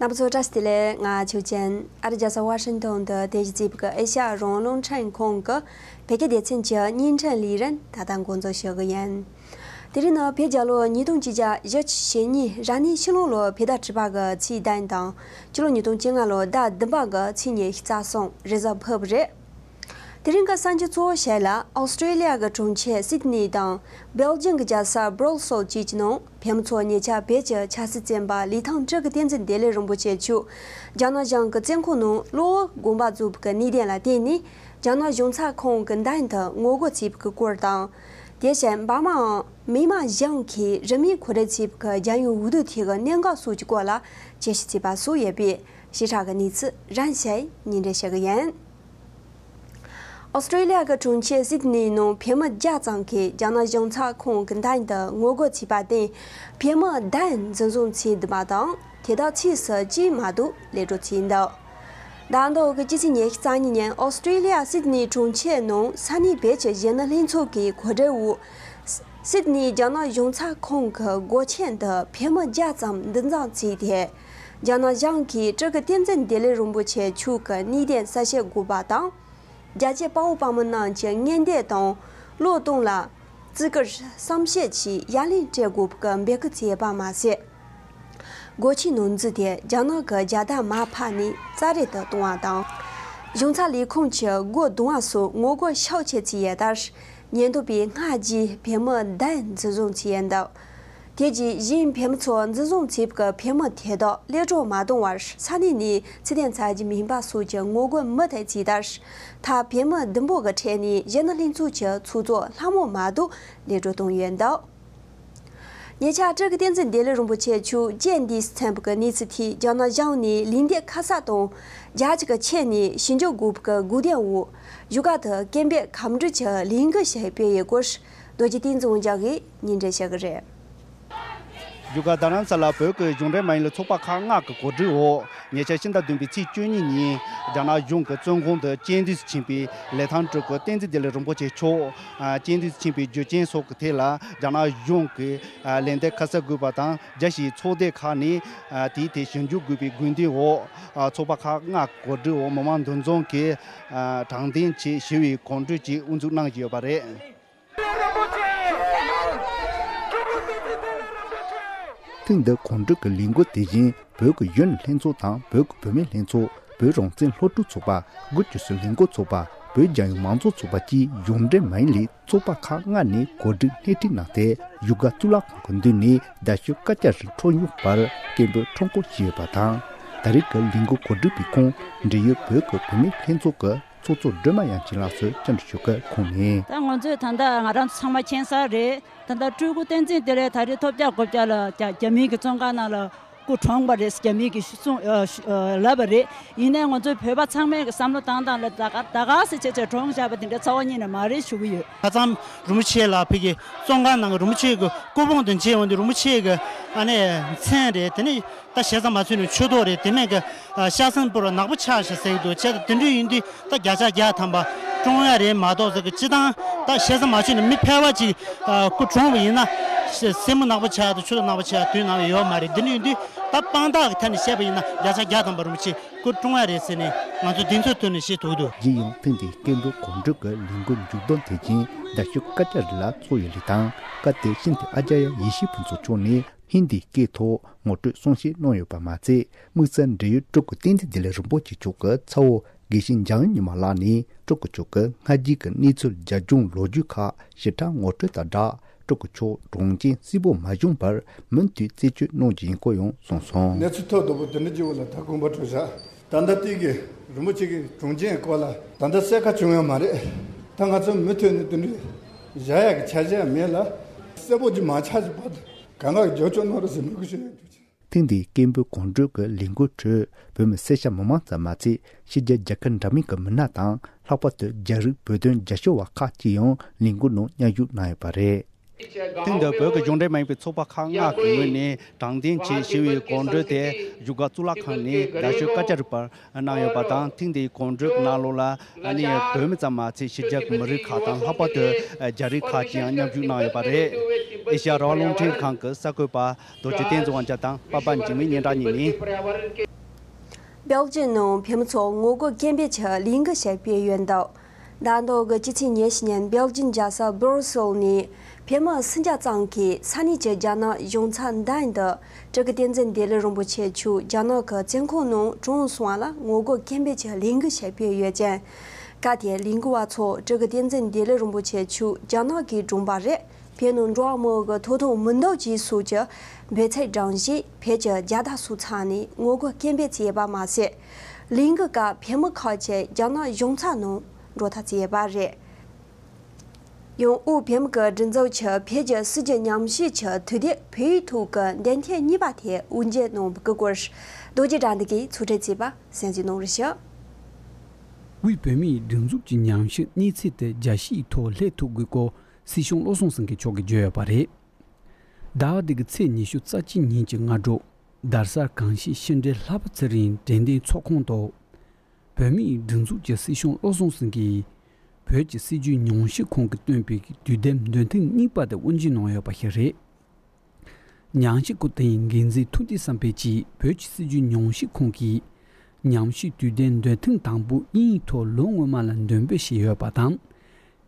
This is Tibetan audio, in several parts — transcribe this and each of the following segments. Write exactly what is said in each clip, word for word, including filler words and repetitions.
རྣམ་པ་ཚོ་བཀྲ་ཤིས་བདེ་ལེགས། ང་ཆོས་ཅན། ཨ་རི་རྒྱལ་ས་ཝ་ཤིང་ཏོན་དུ་རྟེན་གཞི་བྱས་པའི་ཨེ་ཤ་ཡ་རང་དབང་རླུང་འཕྲིན་ཁང་གི་བོད་སྐད་སྡེ་ཚན་གྱི་བརྙན་འཕྲིན་ལས་རིམ་ད་ལྟ་འགོ་འཛུགས་ཞུ་གི་ཡིན། དེ་རིང་ནི་བོད་རྒྱལ་ལོ་ཉིས་སྟོང་ཆིག་བརྒྱ་བཞི་བཅུ་ཞེ་གཉིས་རབ་གནས་ཕྱི་ལོ་ལོ་བོད་ཟླ་དྲུག་པ་གི་ཚེས་བདུན་དང་། སྤྱི་ལོ་ཉིས་སྟོང་བཅོ་ལྔ་ལོ་ཟླ་བདུན་པ་གི་ཚེས་ཉི་ཤུ་རྩ་གསུམ་རེས་གཟའ་ཕུར་བུ་རེད། དེ་རིང་གི་གསར་འགྱུར་གཙོ་བོ་ཞིག་ལ། ཨོ་སི་ཀྲེ་ལི་ཡ་གི་གྲོང་ཁྱེར་སིད་ནི་དང་སྦེལ་ཇམ་གྱི་རྒྱལ་ས་སྦྲུ་སེལ་བཅས་ཀྱི་ནང་བོད་མི་ཚོ་ཉེ་ཆར་བོད་ཀྱི་ཆབ་སྲིད་བཙོན་པ་ལི་ཐང་སྤྲུལ་སྐུ་བསྟན་འཛིན་བདེ་ལེགས་རིན་པོ་ཆེ་མཆོག་རྒྱ་ནག་གཞུང་གི་བཙོན་ཁང་ནང་གློ་བོར་དགོངས་པ་རྫོགས་པའི་གནད་དོན་ལ་བརྟེན་ནས། རྒྱ་ནག་གཞུང་ཚབ་ཁང་གི་མདུན་དུ་ངོ་རྒོལ་བྱས་པའི་སྐོར་དང་། དེ་བཞིན་འབར་མའམ་མི་དམངས་གཞུང་གིས་རིན་མེད་གོ་སྒྲིག་བྱས་པའི་རྒྱལ་ཡོངས་འོས་བསྡུ་དེ་གི་གནད་འགག་སོགས་ཀྱི་སྐོར་ལ་དཔྱད་ཞིབ་བྱས་པ་སོགས་ཡོད་པས། ཞིབ་ཕྲ་གི་གནས་ཚུལ་རིམ་བཞིན་སྙན་སྒྲོན་ཞུ་གི་ཡིན། ཨོ་སི་ཀྲེ་ལི་ཡ་གི་གྲོང་ཁྱེར་སིད་ནི་ནང་བོད་མི་བརྒྱ་ཙམ་གྱིས་རྒྱ་ནག་གཞུང་ཚབ་ཁང་གི་མདུན་དུ་ངོ་རྒོལ་བྱས་པར་བརྟེན། བོད་མི་བདུན་འཛིན་བཟུང་བྱས་འདུག་པ་དང་། དེ་དག་ཕྱིས་སུ་ཅིས་མ་གཏོགས་གློད་བཀྲོལ་བྱས་འདུག་ཟླ་མདོ་གི་སྤྱི་ཚེས་ཉི་ཤུ་རྩ་གཉིས་ཉིན་ཨོ་སི་ཀྲེ་ལི་ཡ་སིད་ནི་གྲོང་ཁྱེར་ནང་ས་གནས་བོད་ཀྱི་གཞོན་ནུ་ལྷན་ཚོགས་ཀྱི་གོ་སྒྲིག་འོག་སིད་ནི་རྒྱ་ནག་གཞུང་ཚབ་ཁང་གི་སྒོ་ཆེན་དུ་བོད་མི་བརྒྱ་ཙམ་འདུ་འཛོམས་བྱས་ཏེ། རྒྱ་ནག་གཞུང་གིས་སྤྲུལ་སྐུ་བསྟན་འཛིན་བདེ་ལེགས་རིན་པོ་ཆེ་མཆོག་གི་གནས་བརྟན་གསལ་བཤད་དགོས་པ་དང་། རྒྱལ་གཅེས་དཔའ་བོ་དཔའ་མོ་རྣམས་ཀྱི་མངོན་འདོད་དང་བློས་གཏོང་ལ་བརྩི་བཀུར་བསམ་ཤེས་ཀྱིས་ཡ་ལན་སྤྲད་དགོས་པའི་འབོད་སྐུལ་བྱས་པ་མ་ཟད། སྒོ་ཆེན་ནང་འཛུལ་ཏེ་རྒྱ་ནག་གི་རྒྱལ་དར་མར་ཕབ་ནས་རྩ་རེ་དུ་གཏོང་བ་དང་། གཞུང་ཚབ་ལས་ཁུངས་ཀྱི་སྒོ་རྡུང་བ་སོགས་ངོ་རྒོལ་ཤུགས་ཆེ་བྱས་ཡོད་ལྟར། ཉེན་རྟོག་པས་སྔ་རྗེས་བོད་མི་བདུན་འཛིན་བཟུང་བྱས་ཡོད་འདུག་དེ་རྗེས་གཞན་བོད་མི་ཚོ་འཛིན་བཟུང་བྱས་པའི་བོད་མི་དེ་དག་གློད་བཀྲོལ་མ་གཏོང་བར་ས་གནས་ནས་ཚུར་འཐེན་བྱ་རྒྱུ་མིན་པ་སོགས་ཀྱི་ངོ་རྒོལ་མུ་མཐུད་བྱས་ཡོད་ལྟར། མཐར་བོད་མི་བདུན་པོ་གི་གྲས་ནས་གཞོན་ནུ་ལྷན་ཚོགས་ཀྱི་ཚོགས་གཙོ་ལྷ་མོ་མ་གཏོགས་གློད་བཀྲོལ་བཏང་ཡོད་འདུག་ཉེ་ཆར་སྤྲུལ་སྐུ་བསྟན་འཛིན་བདེ་ལེགས་རིན་པོ་ཆེ་མཆོག་རྒྱལ་འདིས་མཚོན་པའི་གནས་ཚུལ་དེ་རྒྱ་ནག་གཞུང་ནས་ལན་འདེབས་ཁ་གསལ་དང་རྒྱ་ཆེ་གི་ཆེད་ནས་ཞིབ་འཇུག་དགོས་པའི་དགོས་འདུན་འོག་བཞུགས་སྒར་དུ་སྐད་འབོད་གོམ་བགྲོད་ཀྱི་ལས་འགུལ་ཞིག་སྤེལ་ཡོད་སྐོར། རྡོ་རྗེ་བསྟན་འཛིན་དབང་རྒྱལ་གྱིས་སྙན་སྒྲོན་ཞུ་གི་རེད། བཞུགས་སྒར་རྡ་རམ་ས་ལར་བོད་ཀྱི་གཞུང་འབྲེལ་མ་ཡིན་པའི་ཚོགས་པ་ཁག་ལྔ་གི་གོ་སྒྲིག་འོག་ཉེ་ཆར་ཕྱི་ཟླ་བདུན་པའི་ཚེས་བཅུ་གཉིས་ཉིན་རྒྱ་ནག་གཞུང་གི་བཙོན་ཁང་དུ་རྐྱེན་འདས་སུ་ཕྱིན་པའི་ལི་ཐང་སྤྲུལ་སྐུ་བསྟན་འཛིན་བདེ་ལེགས་རིན་པོ་ཆེ་མཆོག་ཨ་རྐྱེན་འདས་སུ་ཕྱིན་པའི་རྒྱུ་རྐྱེན་སོགས་ཀྱི་ཐད་ལ་རྒྱ་ནག་གཞུང་གིས་ཨ་ལན་འདེབས་ཁ་གསལ་དགོས་པ་དང་། རྒྱལ་སྤྱིའི་ཚོགས་སྡེ་ཁག་ནས་ཨ་དེའི་ཐད་ཞིབ་འཇུག་དགོས་པའི་དགོས་འདུན་འོག་ཨ་ཚོགས་པ་ཁག་ལྔ་གོ་སྒྲིག་འོག་མི་མང་འདུ་འཛོམས་ཀྱིས་ཨ་དྲང་བདེན་ཆེད་ཞི་བའི་གོམ་བགྲོད་ཅིག་དབུ་འཛུགས་གནང་བཞིན་ཡོད་པ་རེད། ཐེངས་འདིའི་གོམ་བགྲོད་ཀྱི་ལས་འགུལ་དེ་བཞིན་བོད་ཀྱི་གཞོན་ནུ་ལྷན་ཚོགས་དང་བོད་ཀྱི་བུད་མེད་ལྷན་ཚོགས། བོད་རང་བཙན་སློབ་ཕྲུག་ཚོགས་པ། དགུ་བཅུ་ཙམ་ལས་འགུལ་ཚོགས་པ། བོད་རྒྱལ་ཡོངས་མང་གཙོ་ཚོགས་པ་བཅས་གཞུང་འབྲེལ་མ་ཡིན་པའི་ཚོགས་པ་ཁག་ལྔ་ནས་གོ་སྒྲིག་སྣེ་ཁྲིད་གནང་སྟེ། བཞུགས་སྒར་གཙུག་ལག་ཁང་གི་མདུན་ནས་རྡ་ཤོད་སྐར་རྒྱག་རིར་འཁྲུག་མྱོང་བར་སྐད་འབོད་ཁྲོམ་སྐོར་ཞུས་ཡོད་པ་དང་། ད་རེས་ཀྱི་ལས་འགུལ་གོ་སྒྲིག་པའི་ཁོངས་འབྲེལ་ཡོད་བོད་ཀྱི་བུད་མེད་ལྷན་ཚོགས་ཀྱི་ཚོགས་གཙོ་སྒྲོལ་མ་དབྱངས་ཅན་ལགས་སུ་བཅར་འདྲི་ཞུ་སྐབས་ཁོང་ནས། ད་ང་ཚོས་ད་ལྟ་ང་རང་ཚོ་ཚང་མ་མཁྱེན་གསལ་རེད། ད་ལྟ་སྤྲུལ་སྐུ་བསྟན་འཛིན་བདེ་ལེགས་ད་རེས་ཐོལ་རྒྱག་རྐུབ་བཀྱག་ལ་རྒྱ་རྒྱ་མིའི་གི་བཙོན་ཁང་ནང་ལ་སྐུ་གྲོངས་པ་རེད། རྒྱ་མིའི་གི་གསུང་ཨ་ཨ་ལབ་པ་རེད། ཡིན་ནའི་ང་ཚོའི་བོད་པ་ཚང་མས་གི་བསམ་བློ་བཏང་སྟངས་ལ་ད་ག་ད་ག་སེ་བྱས་བྱས་གྲོངས་བཞག་པ་དེ་འདྲ་རྩ་བ་ཉིད་ནས་མ་རེད་ཞུ་གི་ཡོད། ཁ་སང་རིན་པོ་ཆེ་ལ་ཕ་གི་བཙོན་ཁང་ནང་གི་རིན་པོ་ཆེ་གི་སྐུ་ཕུང་དང་མཇལ་འོང་དུས་རིན་པོ་ཆེ་གི་ཨ་ནི་མཚན་རེད། དེ་ནི་ད་ཞེ་ས་མ་ཚུད་ནས་ཆོས་ཐོག་རེད། དེ་མིན་གི་ཨ་ཤ་ཟན་པུར་ནག་པོ་ཆགས་ཤག་ཟེར་གི་འདུག་བྱས་ཙང་དེ་འདྲ་ཡིན་དུས་ད་བརྒྱ་ཆ་བརྒྱ་ཐམ་པ་བཀྲོངས་ཡ་རེད་མ་གཏོགས་ཟེར་གི། སྤྱིར་བཏང་ད་ཞེ་ས་མ་ཚུད་ནས་མི་ཕལ་པ་ཅིག་ཨ་སྐུ་གྲོངས་པ་ཡིན་ན་སེ་སེན་མོ་ནག་པོ་ཆགས་དང་ཆུ་ལོག་ནག་པོ་ཆགས་དུས་ནང་ཡོད་མ་རེད། དེ་འདྲ་ཡིན་དུས་ད་དཔང་རྟགས་ཀྱི་ཐད་ནས་བཤད་པ་ཡིན་ན་བརྒྱ་ཆ་བརྒྱ་ཐམ་པ་རིན་པོ་ཆེ་སྐུ་གྲོངས་ཡ་རེད་ཟེར་ནས་ང་ཚོ་གདེང་ཚོད་ཐོག་ནས་བཤད་ཐུབ་ཀྱི་འདུག་གཞན་ཡང་ཐེངས་འདིའི་སྐད་འབོད་གོམ་བགྲོད་ཀྱི་ལས་འགུལ་མཇུག་བསྡོམས་དེ་བཞིན་རྡ་ཤོད་སྐར་རྒྱག་རི་ལ་ཚོགས་ཡོད་ལུགས་དང་། སྐབས་དེར་ཤིན་ཏུ་ཨ་ཅཱརྱ་ཡེ་ཤེས་ཕུན་ཚོགས་མཆོག་ནས་ཧིན་དིའི་སྐད་ཐོག་ངོ་སྤྲོད་གསུང་བཤད་གནང་ཡོད་པ་མ་ཚད། དམིགས་བསལ་འབྲེལ་ཡོད་སྤྲུལ་སྐུ་བསྟན་འཛིན་བདེ་ལེགས་རིན་པོ་ཆེ་མཆོག་གི་ཚ་བོ་དགེ་བཤེས་འཇམ་དབྱངས་ཉི་མ་ལགས་ནས་སྤྲུལ་སྐུ་མཆོག་གི་སྔ་རྗེས་ཀྱི་གནས་ཚུལ་རྒྱབ་ལྗོངས་ལོ་རྒྱུས་ཁག་ཞིབ་ཕྲ་ངོ་སྤྲོད་དང་སྦྲགས། སྤྲུལ་སྐུ་མཆོག་གྲོངས་རྐྱེན་གསལ་པོ་མ་བྱུང་བར་མུ་མཐུད་རྩད་གཅོད་གནང་རྒྱུ་ཡིན་སྐོར་ཡང་གསུངས་སོང་། གནས་ཚུལ་ཐོག་དོག་པོ་དེ་འདྲ་ཅིག་འོག་ལ་ད་དགོངས་པ་གྲོལ་བཞག་ད་ལྟ་དེ་གི་རིན་པོ་ཆེ་གི་གྲོངས་རྐྱེན་སྐོར་ལ་ད་ལྟ་གསལ་ཁ་བྱུང་ཡོད་མ་རེད། ད་ང་ཚོ་མུ་མཐུད་ནས་དེ་འདྲ་བཞག་ཡག་གི་འཆར་གཞི་ཡང་མེད་ལ། གསལ་པོ་ཅིག་མ་ཆགས་ཀྱི་བར་དུ་གང་ག་གི་རྒྱབ་སྐྱོར་གནང་རོགས་ཟེར་འབོད་སྐུལ་ཞུ་ཡག་འདུག་ཐེངས་འདིའི་སྐད་འབོད་གོམ་བགྲོད་ཀྱི་ལས་འགུལ་ཁྲོད་བོད་མི་སེར་སྐྱ་མི་མང་ཙམ་མ་ཚད་ཕྱི་རྒྱལ་རྒྱལ་ཁབ་འདྲ་མིན་གྱི་མི་སྣ་དང་། ལྷག་པར་དུ་རྒྱ་རིགས་བོད་དོན་རྒྱབ་སྐྱོར་བ་ཁག་ཅིག་ཡང་ལས་འགུལ་ནང་མཉམ་ཞུགས་གནང་ཡོད་པ་རེད། ཐེངས་འདིར་བོད་ཀྱི་གཞུང་འབྲེལ་མ་ཡིན་པའི་ཚོགས་པ་ཁག་ལྔ་གི་ངོས་ནས་དྲང་བདེན་ཆེད་ཞི་བའི་གོམ་བགྲོད་དེ་བཞུགས་སྒར་གཙུག་ལག་ཁང་ནས་རྡ་ཤོད་སྐར་རྒྱག་རི་བར་གནང་ཡོད་པ་དང་། ཐེངས་འདིའི་གོམ་བགྲོད་ཀྱི་ནང་ལོགས་ལ་ཨ་ནི་བོད་མི་ཙམ་མ་ཚད་ཕྱི་རྒྱལ་གྱི་མི་རིགས་ཁག་དང་། ལྷག་པར་དུ་རྒྱ་རིགས་ཁག་ཅིག་ཡང་མཉམ་ཞུགས་གནང་ཡོད་པ་རེད། ཨེ་ཤ་ཡ་རང་དབང་རླུང་འཕྲིན་ཁང་གི་གསར་འགོད་པ་རྡོ་རྗེ་བསྟན་འཛིན་དབང་རྒྱལ་དང་པ་པ་འཇིགས་མེད་སྙན་གྲགས་གཉིས་ནས། སྦེལ་ཇམ་ནང་བོད་མི་ཚོ་ངོ་རྒོལ་སྐད་འབོད་ཀྱི་ལས་འགུལ་ཞིག་སྤེལ་ཡོད་འདུག་ཟླ་འདི་གི་སྤྱི་ཚེས་ཉི་ཤུ་ཉིན་སྦེལ་ཇམ་རྒྱལ་ས་སྦོ་རུ་སེལ་ནས་བོད་མི་སུམ་བརྒྱ་ཙམ་གྱིས་ས་གནས་ཀྱི་རྒྱ་ནག་གཞུང་ཚབ་མདུན་དུ་སྤྲུལ་སྐུ་བསྟན་འཛིན་བདེ་ལེགས་རིན་པོ་ཆེ་མཆོག་རྒྱ་ནག་གི་བཙོན་ཁང་ནང་གྲོངས་སོང་བ་ལ་ངོ་རྒོལ་སྐད་འབོད་ཀྱི་ལས་འགུལ་ཞིག་སྤེལ་ཡོད་ཅིང་། སྐབས་དེར་ལས་འགུལ་བ་ཚོས་སྤྲུལ་སྐུ་བསྟན་འཛིན་བདེ་ལེགས་རིན་པོ་ཆེ་མཆོག་རྒྱ་ནག་གིས་བཀྲོངས་པ་རེད། བོད་ནང་འགྲོ་བ་མིའི་ཐོབ་ཐང་མི་འདུག་ཅེས་སོགས་ཀྱི་འབོད་ཚིག་བསྒྲེངས་རྗེས་བོད་ཀྱི་རྒྱལ་དར་སོགས་འཚོགས་ནས་ངོ་རྒོལ་སྐད་འབོད་བྱས་པ་མ་ཟད། ལས་འགུལ་སྐབས་བོད་མི་ཁག་ཅིག་རྒྱ་ནག་གཞུང་ཚབ་ནང་འགྲོ་ཐབས་བྱས་པ་རེད། ཡང་དབུས་བོད་མི་གི་སྒྲིག་འཛུགས་ཀྱི་བོད་ཀྱི་སྲིད་བྱུས་ཉམས་ཞིབ་ཀྱི་དུས་དེབ་བོད་ཡིག་ཐོག་གི་འདོན་ཐེངས་གཉིས་པ་དེ་དབུ་འབྱེད་གནང་བའི་སྐོར་རྡོ་རྗེ་དགྲ་འདུལ་གྱིས་ཚོགས་སྒྲིག་བྱས་པ་གསན་གཟིགས་གནང་རོགས་ཞུ། དབུས་བོད་མིའི་སྒྲིག་འཛུགས་ཀྱི་ཉམས་ཞིབ་གནས་ཚུལ་དེ་རྒྱ་ཆེའི་ཐོག་སླེབས་ཐུབ་དགོས་སྐོར་སྲིད་སྐྱོང་བློ་བཟང་སེང་གེ་མཆོག་གིས་བརྗོད་ཡོད་པ་རེད། ཟླ་བ་འདི་གི་ཚེས་ཉི་ཤུ་རྩ་གཅིག་ཉིན་གྱི་སྔ་དྲོ། རྡ་སར་གངས་སྐྱིད་ཤིང་འབྲས་ལྷ་བུ་ཚེ་རིང་དྲན་རྟེན་ཚོགས་ཁང་དུ། བོད་མིའི་སྒྲིག་འཛུགས་ཀྱི་སྲིད་སྐྱོང་བློ་བཟང་སེང་གེ་ཡིས། བོད་ཀྱི་སྲིད་བྱུས་ཉམས་ཞིབ་ཁང་གིས་བཏོན་པའི་དུས་དེབ་འདོན་ཐེངས་གཉིས་པ་དེ་དབུ་འབྱེད་གནང་ཡོད་པ་ཞིག་རེད། ཉམས་ཞིབ་སྐོར་དེའི་འགན་འཛིན་ཐུབ་བསྟན་བསམ་འཕེལ་གྱིས་བོད་ཀྱི་སྲིད་བྱུས་ཉམས་ཞིབ་ཁང་གིས། ཉམས་ཞིབ་དུས་དེབ་འདོན་ཐེངས་དང་པོ་དབྱིན་ཡིག་ཐོག་ལོ་སྔོན་མ་ལ་འདོན་སྤེལ་བྱས་ཡོད་པ་དང་།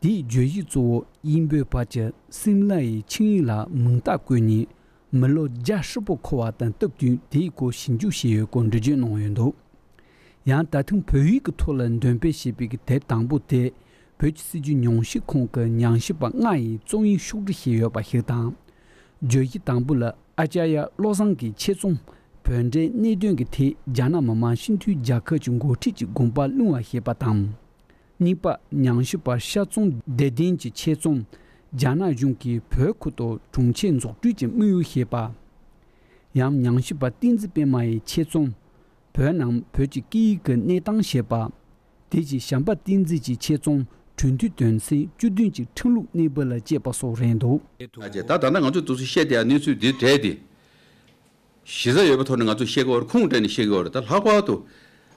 དེའི་བརྗོད་གཞི་གཙོ་བོ་དབྱིན་བོད་བར་གྱི་སིམ་ལའི་ཆིངས་ཡིག་ལ་མིང་རྟགས་བཀོད་ནས་མི་ལོ་བརྒྱ་ཧྲིལ་པོ་འཁོར་བ་དང་སྟབས་བསྟུན་དེའི་སྐོར་ཞིབ་འཇུག་བྱས་ཡོད་སྐོར་འགྲེལ་བརྗོད་གནང་ཡོད་འདུག་ཡང་ད་ཐེངས་བོད་ཡིག་གི་ཐོག་ལ་འདོན་སྤེལ་བྱས་པའི་དེབ་དང་པོ་དེ་བོད་ཀྱི་སྲིད་བྱུས་ཉམས་ཞིབ་ཁང་གི་ཉམས་ཞིབ་པ་ལྔ་ཡིས་རྩོམ་ཡིག་ཕྱོགས་སྒྲིག་བྱས་ཡོད་པ་ཞིག་དང་། བརྗོད་གཞི་དང་པོ་ལ་ཨ་ཅཱརྱ་བློ་བཟང་གིས་ཆེད་རྩོམ་བོད་འབྲེལ་གནད་དོན་གྱི་ཐད་རྒྱ་ནག་མི་དམངས་སྤྱི་འཐུས་རྒྱལ་ཁབ་ཀྱི་འགོ་ཁྲིད་ཀྱི་དགོངས་པ་བླངས་པ་ཞེས་པ་དང་། གཉིས་པ། ཉམས་ཞིབ་པ་ཤར་ཙོང་བདེ་ལྡན་གྱི་ཆེད་རྩོམ། རྒྱ་ནག་གཞུང་གིས་བོད་ཁུལ་དུ་གྲོང་ཁྱེར་འཛུགས་སྐྲུན་གྱི་དམིགས་ཡུལ་ཞེས་པ། ཡང་ཉམས་ཞིབ་པ་བསྟན་འཛིན་པད་མ་ཡི་ཆེད་རྩོམ། བོད་ནང་བོད་ཀྱི་སྐད་ཡིག་གི་གནས་སྟངས་ཞེས་པ། དེ་བཞིན་བྱམས་པ་བསྟན་འཛིན་གྱི་ཆེད་རྩོམ་གྲོས་མཐུན་དོན་ཚན་བཅུ་བདུན་གྱི་ཁྲིམས་ལུགས་གནས་བབ་ལ་དཔྱད་པ་སོགས་རེད་འདུག་ད་ལྟ་ང་ཚོས་དུས་ཚོད་བཤད་དེ་གནས་ཚུལ་འདི་གྲས་དེ། གཞི་རྩ་ཡོད་པའི་ཐོག་ནས་ང་ཚོས་བཤད་ཀྱི་ཡོད་རེད། ཁུངས་སྤྲད་ནས་བཤད་ཀྱི་ཡོད་རེད། ད་ལྷག་པར་དུ་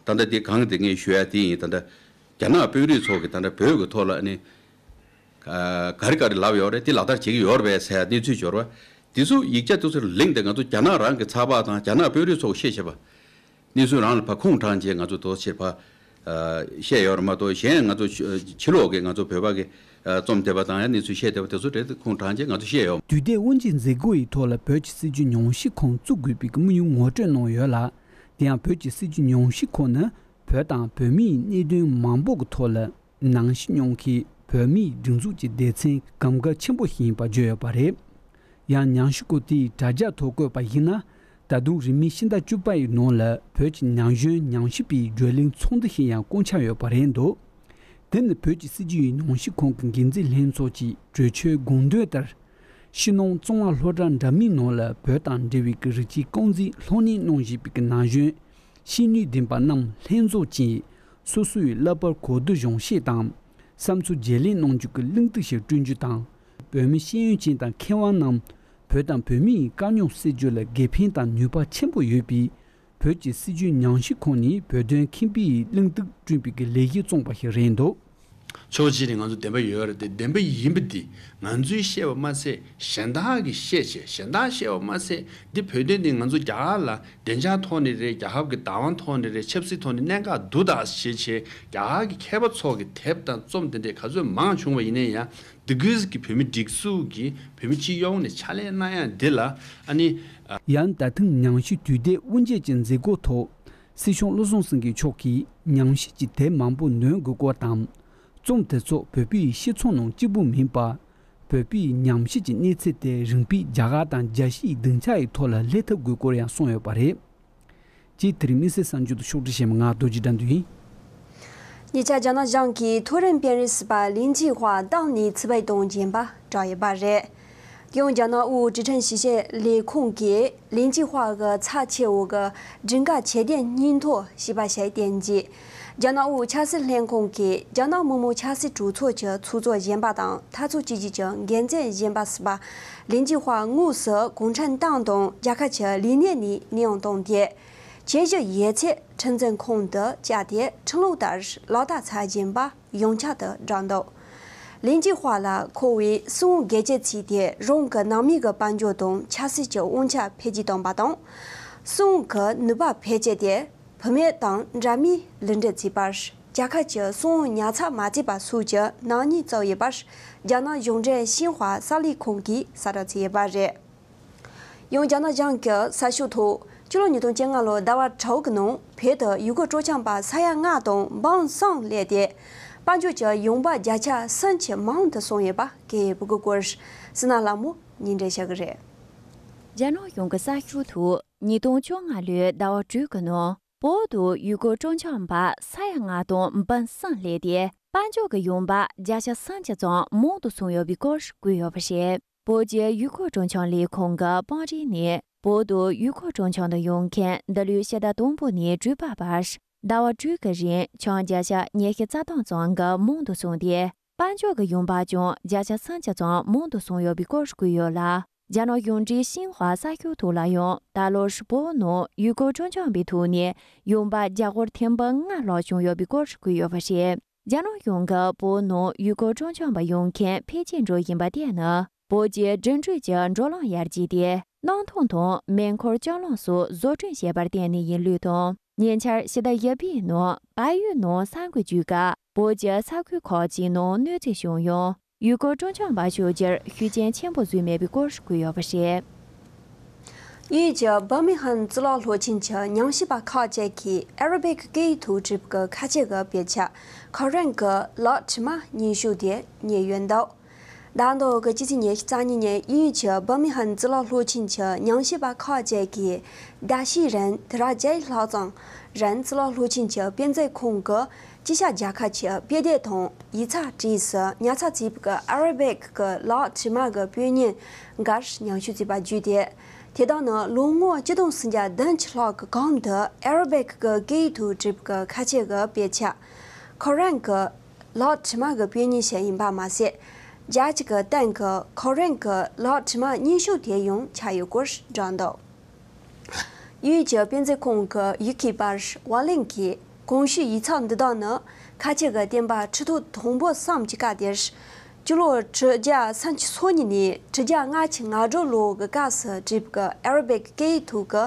ད་ལྟ་དེ་གང་དེ་ངས་ཞུ་ཡ་དེ་ཡིན། ད་ལྟ་རྒྱ་ནག་དཔོན་རིགས་ཚོ་གིས་ད་ལྟ་བོད་ཀྱི་ཐོག་ལ་ཨ་ནི་ག་རེ་ག་རེ་ལབ་ཡོད་རེད། དེ་ལག་བསྟར་བྱེད་ཀྱི་ཡོད་རེད་པས་ཟེར་ཡ་གནས་ཚུལ་འབྱོར་བ་དེ་ཚོ་ཡིག་ཆ་དེ་ཚོར་གླེང་སྟེ་ང་ཚོ་རྒྱ་ནག་རང་གི་ཚགས་པར་དང་རྒྱ་ནག་དཔོན་རིགས་ཚོ་བཤད་བྱས་པ། གནས་ཚུལ་རང་ལ་ཕར་ཁུངས་དྲངས་རྗེས་ང་ཚོ་དོ་ཆེ་ཕ་བཤད་ཡོད་རེད་མ་གཏོགས། གཞན་ང་ཚོ་ཕྱི་ཕྱི་ལོགས་ཀྱི་ང་ཚོ་བོད་པ་གི་རྩོམ་དེབ་དང་ཡང་གནས་ཚུལ་བཤད་བསྡད་པ་དེ་ཚོ་གྲས་དེ་ཁུངས་དྲངས་རྗེས་ང་ཚོ་བཤད་ཡོད། དུས་དེབ་དབུ་འབྱེད་མཛད་སྒོ་ཡི་ཐོག་ལ་བོད་ཀྱི་སྲིད་བྱུས་ཉམས་ཞིབ་ཁང་བཙུགས་དགོས་པའི་དམིགས་ཡུལ་ངོ་སྤྲོད་གནང་ཡོད་ལ། དེ་ཡང་བོད་ཀྱི་སྲིད་བྱུས་ཉམས་ཞིབ་ཁང་ནི་བོད་དང་བོད་མིའི་གནད་དོན་མང་པོ་གི་ཐོག་ལ། ནང་ཞིག་ཉུང་མཁན་བོད་མིའི་སྒྲིག་འཛུགས་ཀྱི་སྡེ་ཚན་གོམ་ཁ་ཆེན་པོ་ཞིག་ཡིན་པ་བརྗོད་ཡོད་པ་རེད། ཡང་ཉམས་ཞིབ་སྐོར་དེའི་དྲ་རྒྱ་ཐོག་བཀོད་པ་ཡིན་ན། ད་དུང་རིང་མིན་ཕྱི་ཟླ་བཅུ་པ་ཡི་ནང་ལ་བོད་ཀྱི་ཉམས་ཞིབ་ཉམས་ཞིབ་པའི་བགྲོ་གླེང་ཚོགས་འདུ་ཞིག་ཡང་བསྐོང་འཆར་ཡོད་པ་རེད་འདུག་དེ་ནི་བོད་ཀྱི་སྲིད་བྱུས་ཉམས་ཞིབ་ཁང་གི་འགན་འཛིན་ལྷན་ཚོགས་ཀྱི་གྲོས་ཆོད་དགོངས་དོན་ལྟར། ཕྱི་ནང་གཙང་བ་ལྷོ་བྲག་འདྲ་མིན་ནང་ལ་བོད་དང་འབྲེལ་བའི་རིགས་གཅིག་རྐང་འཛིན་ལྷོ་ནས་གནང་བཞིན་པའི་ནང་གཞོན། ཤེས་ནུས་ལྡན་པ་རྣམས་ལྷན་འཛོམས་ཀྱིས་སོ་སོའི་བསླབ་པར་གོ་བསྡུར་སྦྱོང་བཤད་དང་བསམ་ཚུལ་བརྗེ་ལེན་གནང་རྒྱུ་གི་གླེང་སྟེགས་ཤིག་བསྐྲུན་རྒྱུ་དང་། བོད་མི་ཤེས་ཡོན་ཅན་དང་མཁས་དབང་རྣམས་བོད་དང་བོད་མིའི་དཀའ་རྙོག་སེལ་རྒྱུ་ལ་དགེ་ཕན་དང་ནུས་པ་ཆེན་པོ་ཡོད་པའི་བོད་ཀྱི་སྲིད་བྱུས་ཉམས་ཞིབ་ཁང་ནས་བོད་དོན་མཁྱེན་པའི་གླེང་སྟེགས་བསྐྲུན་པའི་ལས་གཞི་བརྩམས་པ་ཞིག་རེད་འདུག་ཕྱོགས་གཅིག་ནས་ང་ཚོ་བདེན་པ་ཡོད་རེད་དེ། བདེན་པ་ཡིན་པ་འདི་ང་ཚོས་བཤད་པ་མ་ཟད་གཞན་དག་གིས་བཤད་བྱས། གཞན་དག་བཤད་པ་མ་ཟད་འདི་བོད་དོན་འདི་ང་ཚོ་རྒྱ་གར་ལ་བདེ་འཇགས་ཐོག་ནས་རེད། རྒྱལ་ཁབ་ཀྱི་བདག་དབང་ཐོག་ནས་རེད། ཆབ་སྲིད་ཐོག་ནས་གནད་འགག་འདུག་ད་ཞེས་བྱས་རྒྱ་གར་གྱི་མཁས་པ་ཚོ་གི་དེབ་དང་རྩོམ་དེ་འདྲས་ག་ཚོད་མང་བྱུང་བ་ཡིན་ན་ཡང་། འདི་གུས་ཀྱི་བོད་མི་སྒྲིག་འཛུགས་ཀྱིས་བོད་མི་སྤྱི་ཡོངས་ནས་ཕྱག་ལས་གནང་ཡ་འདི་ལ་ཨ་ནི། ཡང་ད་ཐེངས་ཉམས་ཞིབ་དུས་དེབ་དབུ་འབྱེད་ཀྱི་མཛད་སྒོ་ཐོག་སྲིད་སྐྱོང་བློ་བཟང་སེང་གེ་མཆོག་གིས་ཉམས་ཞིབ་ཀྱི་དེབ་མང་པོ་འདོན་དགོས་སྐོར་དང་། རྩོམ་དེ་ཚོ་བོད་པའི་སྤྱི་ཚོགས་ནང་གཅིག་པུ་མིན་པར། བོད་པའི་ཉམས་ཞིབ་ཀྱི་གནས་ཚད་དེ་རིམ་པས་རྒྱ་གར་དང་རྒྱལ་སྤྱིའི་སྡིངས་ཆ་ཡི་ཐོག་ལ་སླེབས་ཐུབ་དགོས་སྐོར་ཡང་གསུངས་ཡོད་པ་རེད། ཅེས་དེ་རིང་དམིགས་བསལ་གསར་འགྱུར་དུ་ཕྱོགས་སྒྲིག་བྱས་པ་ང་རྡོ་རྗེ་དགྲ་འདུལ་ཡིན། ཉེ་ཆར་རྒྱ་ནག་གཞུང་གིས་མཐོ་རིམ་དཔོན་རིགས་ཟུར་པ་ལིན་ཅི་ཧྭ་བཏང་ནས་ཚུར་འབུད་གཏོང་བཞིན་པ་བསྒྲགས་ཡོད་པ་རེད། དེ་ཡང་རྒྱ་ནག་དབུས་ཀྲི་ཁྲན་ཞི་བྱེད་ལས་ཁུངས་ཀྱིས་ལིན་ཅི་ཧྭ་གི་ཚབ་ཆེ་བོ་གི་སྒྲིག་འགལ་ཆེད་དོན་སྙིང་སྟོབས་ཞེས་པ་ཞིག་བསྟན་རྗེས། རྒྱ་ནག་དབུས་ཆབ་སྲིད་ལྷན་ཁང་གིས་རྒྱ་ནག་མི་དམངས་ཆབ་སྲིད་གྲོས་ཚོགས་ཀྱི་ཚོགས་གཙོ་གཞོན་པ་དང་འཐབ་ཕྱོགས་གཅིག་གྱུར་གྱི་འགན་འཛིན་གཞོན་པ་ཟུར་པ་ལིན་ཅི་ཧྭ་དངོས་སུ་གུང་ཁྲན་ཏང་དང་རྒྱལ་ཁབ་ཀྱི་ལས་སྣེ་ནས་གནས་དབྱུང་བཏང་སྟེ། ཁྱད་གཞི་ཡོད་ཚད་ཁྲིམས་འཛིན་ཁང་དུ་བཅར་ཏེ་ཁྲིམས་ལུགས་ལྟར་ལག་བསྟར་བྱ་བཞིན་པ་ཡོངས་ཁྱབ་ཏུ་བསྒྲགས་འདུག་ལིན་ཅི་ཧྭ་ལ་འཁོར་བའི་སྲིད་དབང་སྒེར་གྱི་ཚིག་དེ་རང་གི་ནང་མི་གི་དཔལ་འབྱོར་དང་ཆབ་སྲིད་ཀྱི་དབང་ཆ་འཕེལ་རྒྱས་བཏང་པ་དང་། སྲིད་དབང་གི་ནུས་པ་འཕེལ་རྒྱས་ཏེ། བུད་མེད་དང་འདྲ་མིན་ལུས་འབྲེལ་བྱས་པར་རྒྱལ་ཁབ་ཀྱི་སྲུང་བརྙན་ཚབ་མ་བྱས་པ་སོགས་ཀྱི་ནག་ཉེས་བཙུགས་ཡོད་པར། རྒྱ་ནག་གཞུང་འབྲེལ་ཤིན་ཧྭ་གསར་ལས་ཁང་གིས་གསལ་བསྒྲགས་བྱས་ཡོད་པ་རེད། ཡང་རྒྱ་ནག་གཞུང་གི་གསལ་ཤོག་ཐོག་སྤྱི་ལོ་ཉིས་སྟོང་བཅོ་ལྔ་ལོའི་ཟླ་བ་དྲུག་གི་ནང་བོད་དུ་ཡུལ་སྐོར་སྤྲོ་འཆམ་པ་ས་ཡ་ལྔ་དང་འབུམ་གསུམ་སླེབས་ཏེ། དཔལ་འབྱོར་གྱི་ཡོང་འབབ་བརྒྱ་ཆ་གསུམ་གྱིས་མང་དུ་སོང་ཡོད་པ་སྐད་ཡིག་བོད་སྐད་སྐོར་སི་ན་ལྷ་མོ་ཉིན་འགྲེལ་བྱ་གི་རེད། རྒྱ་ནག་གཞུང་གི་གསལ་ཤོག་ཐོག་ཉིས་སྟོང་བཅོ་ལྔ་ལོའི་ཟླ་བ་དྲུག་གི་ནང་བོད་དུ་ཡུལ་སྐོར་སྤྲོ་འཆམ་པ་ས་ཡ་ལྔ་དང་འབུམ་གསུམ་སླེབས་ཏེ། དཔལ་འབྱོར་གྱི་ཡོང་འབབ་བརྒྱ་ཆ་སུམ་ཅུ་ཙམ་མང་དུ་སོང་ཡོད་པའི་སྐོར་བཀོད་ཡོད་པ་རེད། བོད་ཀྱི་ཡུལ་སྐོར་སྤྲོ་འཆམ་ལས་ཁུངས་ཀྱི་དཔང་རིག་ནས། བོད་དུ་ཡུལ་སྐོར་སྤྲོ་འཆམ་དུ་ཡོང་མཁན་འདི་ལོའི་ཕྱི་ཟླ་དང་པོ་ནས་དྲུག་པ་བར། ཟླ་བ་དྲུག་གི་རིང་ཁྱོན་བརྒྱ་ཆ་ཉི་ཤུ་རྩ་སྟོང་ཙམ་གྱིས་མང་དུ་སོང་སྟེ། དཔལ་འབྱོར་གྱི་ཡོང་འབབ་ཀྱང་བརྒྱ་ཆ་སུམ་ཅུ་ཙམ་མང་དུ་སོང་ཡོད་པའི་སྐོར་བཀོད་ཡོད་ལ། རྒྱ་ནག་གཞུང་འབྲེལ་ཤིན་ཧྭ་གསར་ཤོག་ཐོག་ལ་ཡང་། ད་ལོར་བོད་ནང་ཡུལ་སྐོར་སྤྲོ་འཆམ་པའི་ཐོག་ནས་ཡོང་འབབ་རྒྱ་སྒོར་ཐེར་འབུམ་ལྔ་ལྷག་བྱུང་ཡོད་པའི་སྐོར་བཀོད་ཡོད་པ་རེད། རྒྱ་ནག་གཞུང་གིས་བོད་ནང་ཡུལ་སྐོར་སྤྲོ་འཆམ་པ་ཡོང་མཁན་འཕེལ་རྒྱས་འགྲོ་བཞིན་པ་དེ་ནི། བོད་ཀྱི་འགྲིམ་འགྲུལ་གྱི་འགྲོ་ལམ་ཡར་རྒྱས་ཏེ། གནམ་ཐང་དང་མེ་འཁོར་ལྕགས་ལམ་སོགས་བཟོ་སྐྲུན་བྱས་པར་བརྟེན་ནས་ཡིན་ལུགས་དང་། ཉེ་ཆར་ཕྱི་ཟླ་བཞི་པའི་ནང་བལ་ཡུལ་ནང་གསར་འགོད་བྱེད་སྐབས། བོད་ཀྱི་ས་ཁུལ་ཁག་ཅིག་ནང་གནོད་འཚེ་བྱུང་ཡང་། ཡུལ་སྐོར་སྤྲོ་འཆམ་པ་ཤོར་རྒྱུར་ཤུགས་རྐྱེན་ཆེན་པོ་བཟོས་མེད་པའི་སྐོར་བཀོད་ཡོད་པ་རེད། དབྱིན་ཡུལ་གྱི་བྷར་མིང་ཧམ་གཙུག་ལག་སློབ་ཆེན་གྱི་ཉམས་ཞིབ་པ་ཁག་ཅིག་གིས་ཨ་ར་བིག་སྐད་ཡིག་ཐོག་བྲིས་པའི་ཁ་ཆེ་གི་དཔེ་ཆ་ཁོ་རན་གྱི་ལག་བྲིས་མ་རྙིང་ཤོས་དེ་རྙེད་ཡོད་འདུག་ཟླ་འདིའི་ཕྱི་ཚེས་ཉི་ཤུ་རྩ་གཉིས་ཉིན་དབྱིན་ཡུལ་གྱི་བྷར་མིང་ཧམ་གཙུག་ལག་སློབ་ཆེན་གྱི་ཉམས་ཞིབ་པ་ཁག་ཅིག་གིས། ཟླ་ཤས་རིང་དུས་རབས་བརྒྱད་ལྷག་ཙམ་རིང་གཙུག་ལག་སློབ་ཆེན་གྱི་དཔེ་མཛོད་ཁང་གི་ཅི་ཤ་རྒྱལ་ཁབ་ཀྱི་དཔེ་དེབ་དང་ཡིག་ཚགས་གྲས་སུ་ཉར་ཚགས་བྱས་པའི་ཨ་ར་བིག་གི་ལག་བྲིས་མ་གི་དཔེ་རྙིང་འགའ་ཉམས་ཞིབ་བྱས་པ་བརྒྱུད་དེ། དེ་དག་ནི་ལོ་ངོ་ཆིག་སྟོང་སུམ་བརྒྱ་བདུན་ཅུ་ལྷག་གི་གོང་དུ་ཨ་ར་བིག་གི་སྐད་ཡིག་ཐོག་བྲིས་པའི་ཁ་ཆེ་གི་དཔེ་ཆ་ཁོ་རན་གྱི་ལག་བྲིས་མ་གི་དཔེ་རྙིང་ཞིག་ཡིན་པ་མ་ཟད། རྒྱལ་སྤྱི་གི་སྟེང་གི་ཁོ་རན་གྱི་ལག་བྲིས་མ་རྙིང་ཤོས་དེ་ཡང་ཆགས་ཡོད་སྐོར་བསྒྲགས་འདུག་དབྱིན་ཡུལ་གྱི་དཔེ་མཛོད་ཁང་གི་ཡི་གེ་པར་ཝ་ལིན་གྱིས། གོང་ཞུས་ཡིག་ཚགས་འདི་དག་ནི་ཁ་ཆེ་གི་བསྟན་པ་ཁྲི་ཐོག་དང་པོ་གསུམ་གྱི་སྐབས་དེར། སྤྱི་ལོ་ཁྲི་བརྒྱ་སུམ་ཅུ་སོ་གཉིས་ནས་ཁྲི་བརྒྱ་ལྔ་བཅུ་ང་དྲུག་ལོ་གི་སྐབས་སུ་བྲིས་པའི་ཨ་ར་བིག་སྐད་ཡིག་ཐོག་གི་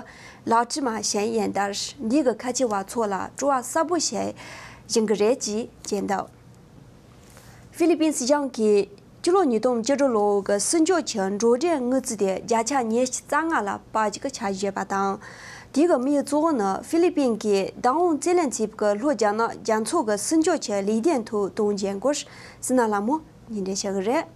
ལག་བྲིས་མ་ཞིག་ཡིན་ལྟར། འདི་གི་ཁ་ཆེ་བ་ཚོ་ལ་སྤྲོ་བ་གསར་པོ་ཞིག་སྦྱིན་གྱི་རེད་ཅེས་བརྗོད་འདུག་ཧྥི་ལི་པིན་སྲིད་གཞུང་གིས་སྤྱི་ལོ་ཉིས་སྟོང་བཅུ་དྲུག་ལོ་གི་ཕྱི་ཕྱོགས་ཀྱི་འགྲོ་གྲོན་དངུལ་རྩིས་དེ་བརྒྱ་ཆ་ཉི་ཤུ་རྩ་ལྔ་ལ་སྤར་རྒྱུ་གི་འཆར་གཞི་ཡོད་པ་དང་། དེའི་དམིགས་ཡུལ་གཙོ་བོ་ནི་ཧྥི་ལི་པིན་གྱིས་བདག་དབང་རྩིས་ལེན་བྱས་པའི་ལྷོ་རྒྱ་ནག་རྒྱ་མཚོ་གི་ཕྱི་ཕྱོགས་ཀྱི་ལས་དོན་ཐོག་གཏོང་རྒྱུའི་སྐོར་སི་ན་ལྷ་མོ་ཉིན་འགྲེལ་བྱ་གི་རེད།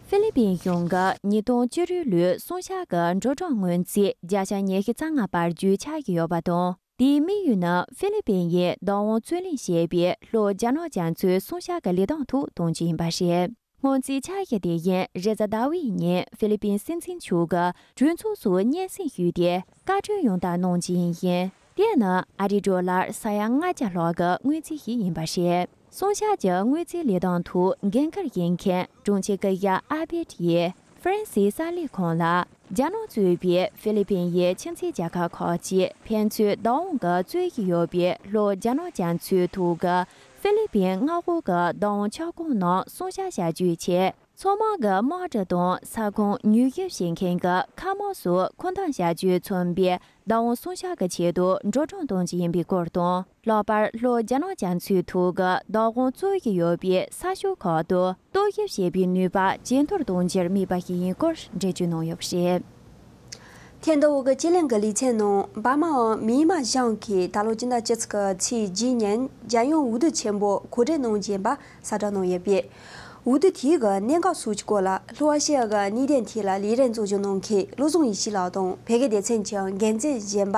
ཧྥི་ལི་པིན་གཞུང་གིས་ཉིས་སྟོང་བཅུ་དྲུག་ལོའི་སུང་ཤ་གི་འགྲོ་གྲོན་དངུལ་རྩིས་བརྒྱ་ཆ་ཉི་ཤུ་རྩ་ལྔ་སྤར་རྒྱུའི་འཆར་གཞི་ཡོད་པ་དང་། དེའི་དམིགས་ཡུལ་ནི་ཧྥི་ལི་པིན་ཡིས་བདག་དབང་རྩོད་ལེན་བྱས་པའི་ལྷོ་རྒྱ་ནག་རྒྱ་མཚོའི་སུང་ཤ་གི་ལས་སྟངས་ཐོག་གཏོང་རྒྱུ་ཡིན་པ་རེད། སྔོན་རྩིས་འཆར་གཞི་དེ་བཞིན་རེས་གཟའ་ཟླ་བའི་ཉིན་ཧྥི་ལི་པིན་སྲིད་འཛིན་མཆོག་གིས་གྲོས་ཚོགས་སུ་སྙན་སེང་ཞུས་ཏེ། བཀའ་འཁྲོལ་ཡང་དག་གནང་རྒྱུ་ཡིན་ཞིང་། དེ་ནི་ཨ་རིའི་ཌོ་ལར་ས་ཡ་ལྔ་བརྒྱ་ལྷག་གི་དངུལ་རྩིས་ཤིག་ཡིན་པ་རེད། སུང་ཤ་གྱི་དངུལ་རྩིས་ལས་སྟངས་ཐོག་འགན་འཁུར་བཞེས་མཁན་དྲུང་ཆེ་ཀི་ཡ་ཨ་བེད་ཡིས། ཧྥ་རན་སིའི་གསར་ལས་ཁང་ལ། རྒྱ་ནག་གཙོས་པའི་ཧྥི་ལི་པིན་ཡི་ཁྱིམ་མཚེས་རྒྱལ་ཁབ་ཁག་ཅིག་ཕན་ཚུན་བདག་དབང་གི་རྩོད་གཞི་ཡོད་པའི་ལྷོ་རྒྱ་ནག་རྒྱ་མཚོའི་ཐོག་གི་ཧྥི་ལི་པིན་མངའ་འོག་གི་བདག་དབང་ཁྱབ་ཁོངས་ནང་སུང་ཤ་བཞག་རྒྱུའི་ཆེད། མཚོ་དམག་གི་དམག་གྲུ་དང་ས་ཁོངས་མྱུལ་ཞིབ་བྱེད་མཁན་གྱི་མཁའ་དམག་སོགས་མཁོ་འདོན་བྱ་རྒྱུས་མཚོན་པའི་བདག་དབང་སུང་ཤ་གི་ཆེད་དུ་འགྲོ་གྲོན་གཏོང་རྒྱུ་ཡིན་པའི་སྐོར་དང་། ལྷག་པར་ལྷོ་རྒྱ་ནག་རྒྱ་མཚོའི་ཐོག་གི་བདག་དབང་རྩོད་ཀྱི་ཡོད་པའི་ས་ཕྱོགས་ཁག་ཏུ་རྟོག་ཞིབ་བྱེད་པའི་ནུས་པ་ཇེ་མཐོར་གཏོང་རྒྱུར་དམིགས་པ་ཞིག་ཡིན་སྐོར་འགྲེལ་བརྗོད་གནང་ཡོད་པ་རེད། ཐེངས་འདིའི་ཅེ་ལན་གྱི་ལེ་ཚན་ནང་འབར་མའམ་མི་མ་གཞུང་གིས་ད་ལོ་སྤྱི་ཟླ་བཅུ་གཅིག་གི་ཚེས་བརྒྱད་ཉིན་རྒྱལ་ཡོངས་འོས་བསྡུ་ཆེན་པོ་གོ་སྒྲིག་གནང་རྒྱུ་ཡིན་པ་གསལ་བསྒྲགས་གནང་ཡོད་པས། འོས་བསྡུ་དེའི་གནད་འགག་སོགས་ཀྱི་སྐོར་ལ་ལྷོ་ཨ་ཤི་ཡ་གི་གནས་སྟངས་ཐད་ལ་ལས་རིམ་གཙོ་སྐྱོང་གནང་མཁན་བློ་བཟང་ཡེ་ཤེས་ལགས་དང་བོད་སྐད་སྡེ་ཚན་གྱི་འགན་འཛིན་གཞོན་པ་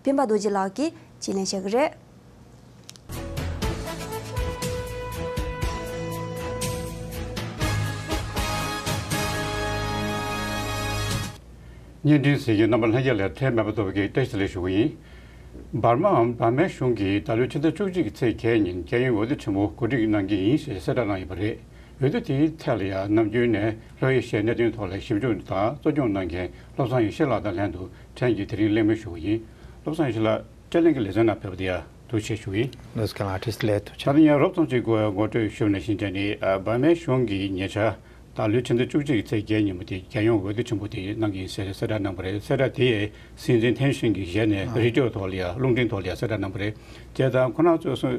སྤེན་པ་རྡོ་རྗེ་ལགས་ཀྱིས་ཅེ་ལན་ཞུ་གི་རེད། བརྙན་འཕྲིན་གཟིགས་མཁན་རྣམ་པ་ལྷན་རྒྱས་ལ་ཁྲལ་མེད་པར་ཐོབ་པའི་བཀྲ་ཤིས་བདེ་ལེགས་ཞུ་གི་ཡིན། འབར་མའམ་འབར་མའི་གཞུང་གིས་ད་ལོའི་ཕྱི་ཟླ་བཅུ་གཅིག་གི་ཚེས་བརྒྱད་ཉིན་རྒྱལ་ཡོངས་འོས་བསྡུ་ཆེན་མོ་གོ་སྒྲིག་གནང་གི་ཡིན་ཞེས་གསལ་བསྒྲགས་གནང་ཡོད་པ་རེད། འོས་བསྡུ་དེའི་ཐད་ལ་ཡང་ནམ་རྒྱུན་ནས་ལྷོ་ཨེ་ཤི་ཡའི་གནད་དོན་ཐོག་ལ་ཞིབ་འཇུག་དང་གཙོ་སྐྱོང་གནང་མཁན་བློ་བཟང་ཡེ་ཤེས་ལགས་དང་ལྷན་དུ་ཕྲན་གྱིས་དེ་རིང་གླེང་མོལ་ཞུ་གི་ཡིན། བློ་བཟང་ཡེ་ཤེས་ལགས། ཅེ་ལན་གྱི་ལེ་ཚན་ནང་ཕེབས་པ་དེ་ཡང་ཐུགས་རྗེ་ཆེ་ཞུ་གི་ཡིན། ལགས་སོ། ཁྱེད་ལ་ཨ་ཊིསི་ལས་ཐུགས་རྗེ་ཆེ། ད་དུང་ཡང་རོབ་ཙམ་ཅིག་གོ་ངོ་སྤྲོད་ཞུས་ནས་ཕྱིན་དྲན་ནི། ཨ། འབར་མའི་གཞུང་གིས་ཉེ་ཆར་ ད་ལོའི་ཕྱི་ཟླ་བཅུ་གཅིག་གི་ཚེས་བརྒྱད་ཉིན་མོ་དེ་རྒྱལ་ཡོངས་འོས་བསྡུ་ཆེན་པོ་དེ་གནང་གི་ཡིན་ཟེར་གསལ་བསྒྲགས་གནང་པ་རེད། གསལ་བསྒྲགས་དེ་ཡི་སྲིད་འཛིན་ཐེན་ཧྲིན་གྱི་ཞལ་ནས་རེ་ཌི་ཡོ་ཐོག་ལ་ཡ་རླུང་འཕྲིན་ཐོག་ལ་ཡ་གསལ་བསྒྲགས་གནང་པ་རེད། བྱས་ཙང་ཁོ་རང་ཚོས་གསུང་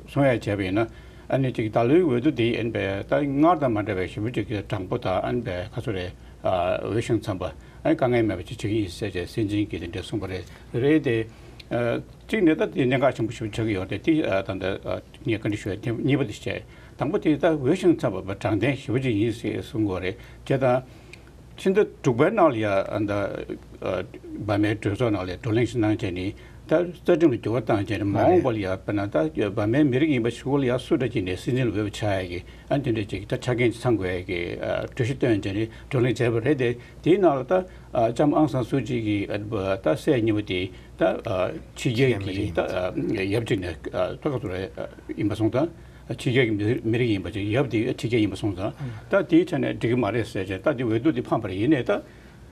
གསུང་ཡ་བྱས་པ་ཡིན་ན། ཨ་ནི་ཅིག་ད་ལོའི་འོས་བསྡུ་དེ་ཡིན་པས་ད་སྔར་དང་མ་འདྲ་བའི་ཞེ་པོ་ཅིག་གི་དྲང་པོ་དང་ཨ་ནི་པའི་ཁ་སོ་རེ་འོས་ཤིང་འཚམས་པ་ཨ་ནི་དཀའ་ངལ་མེད་པ་ཅིག་བྱེད་ཀྱི་ཡིན་ཟེར་བྱས་སྲིད་འཛིན་གྱིས་དེ་འདྲ་གསུངས་པ་རེད། རེད་དེ། གཅིག་ནས་ད་དེ་གནད་འགག་ཆེན་པོ་ཞེ་པོ་ཆགས་ཀྱི་ཡོད་རེད། དེ་ད་ལྟ་ངས་བཀའ་འདྲི་ཞུ་ཡ་དེ་གཉིས་པ་དེ་བྱས། དང་པོ་དེ་ད་འོས་ཤིང་འཚམས་པ་དྲང་བདེན་ཞེ་པོ་ཅིག་ཡིན་ཟེར་གསུང་གི་ཡོད་རེད། བྱས་ཙང་ཕྱི་ཟླ་དྲུག་པའི་ནང་ལ་ཡ་ཨ་ད་འོས་མིའི་གྲོས་ཚོགས་ནང་ལ་ཡ་བགྲོ་གླེང་ཞིག་གནང་བྱས་ནས་ད་རྩ་ཁྲིམས་ལ་འགྱུར་བ་བཏང་བྱས་ནས་མ་འོངས་པ་ལ་ཡ་དཔེར་ན་ད་འོས་མིའི་མི་རིགས་ཡིན་པ་ཞིག་ལ་ཡ་སུ་འདྲ་ཅིག་ནས་སྲིད་འཛིན་ལ་འོས་པ་ཆགས་ཡ་གི་ཨ་དེ་འདྲ་ཅིག་ད་ཆ་རྐྱེན་ཅིག་ཚང་དགོས་ཡ་གི་གྲོས་གཞི་བཏོན་བྱས་ནས་བགྲོ་གླེང་བྱས་པ་རེད་དེ། དེའི་ནང་ལ་ད་ལྕམ་ཨང་སང་སུའུ་ཅི་གི་ད་སྲས་གཉིས་པོ་དེ་ད་ཕྱི་རྒྱལ་གྱི་ད་ཡབ་ཅིག་ནས་ད་ག་ཚོད་རེད་ཡིན་པ་སོང་ཙང་། ཕྱི་རྒྱལ་གྱི་མི་མི་རིགས་ཡིན་པ་ཅིག་ཡབ་དེ་ཕྱི་རྒྱལ་ཡིན་པ་སོང་ཙང་། ད་དེའི་ཆ་ནས་འགྲིག་གི་མ་རེད་ཟེར་བྱས་ད་དེ་འོས་བསྡུ་དེ་ཕངས་པ་རེད། ཡིན་ནའི་ད་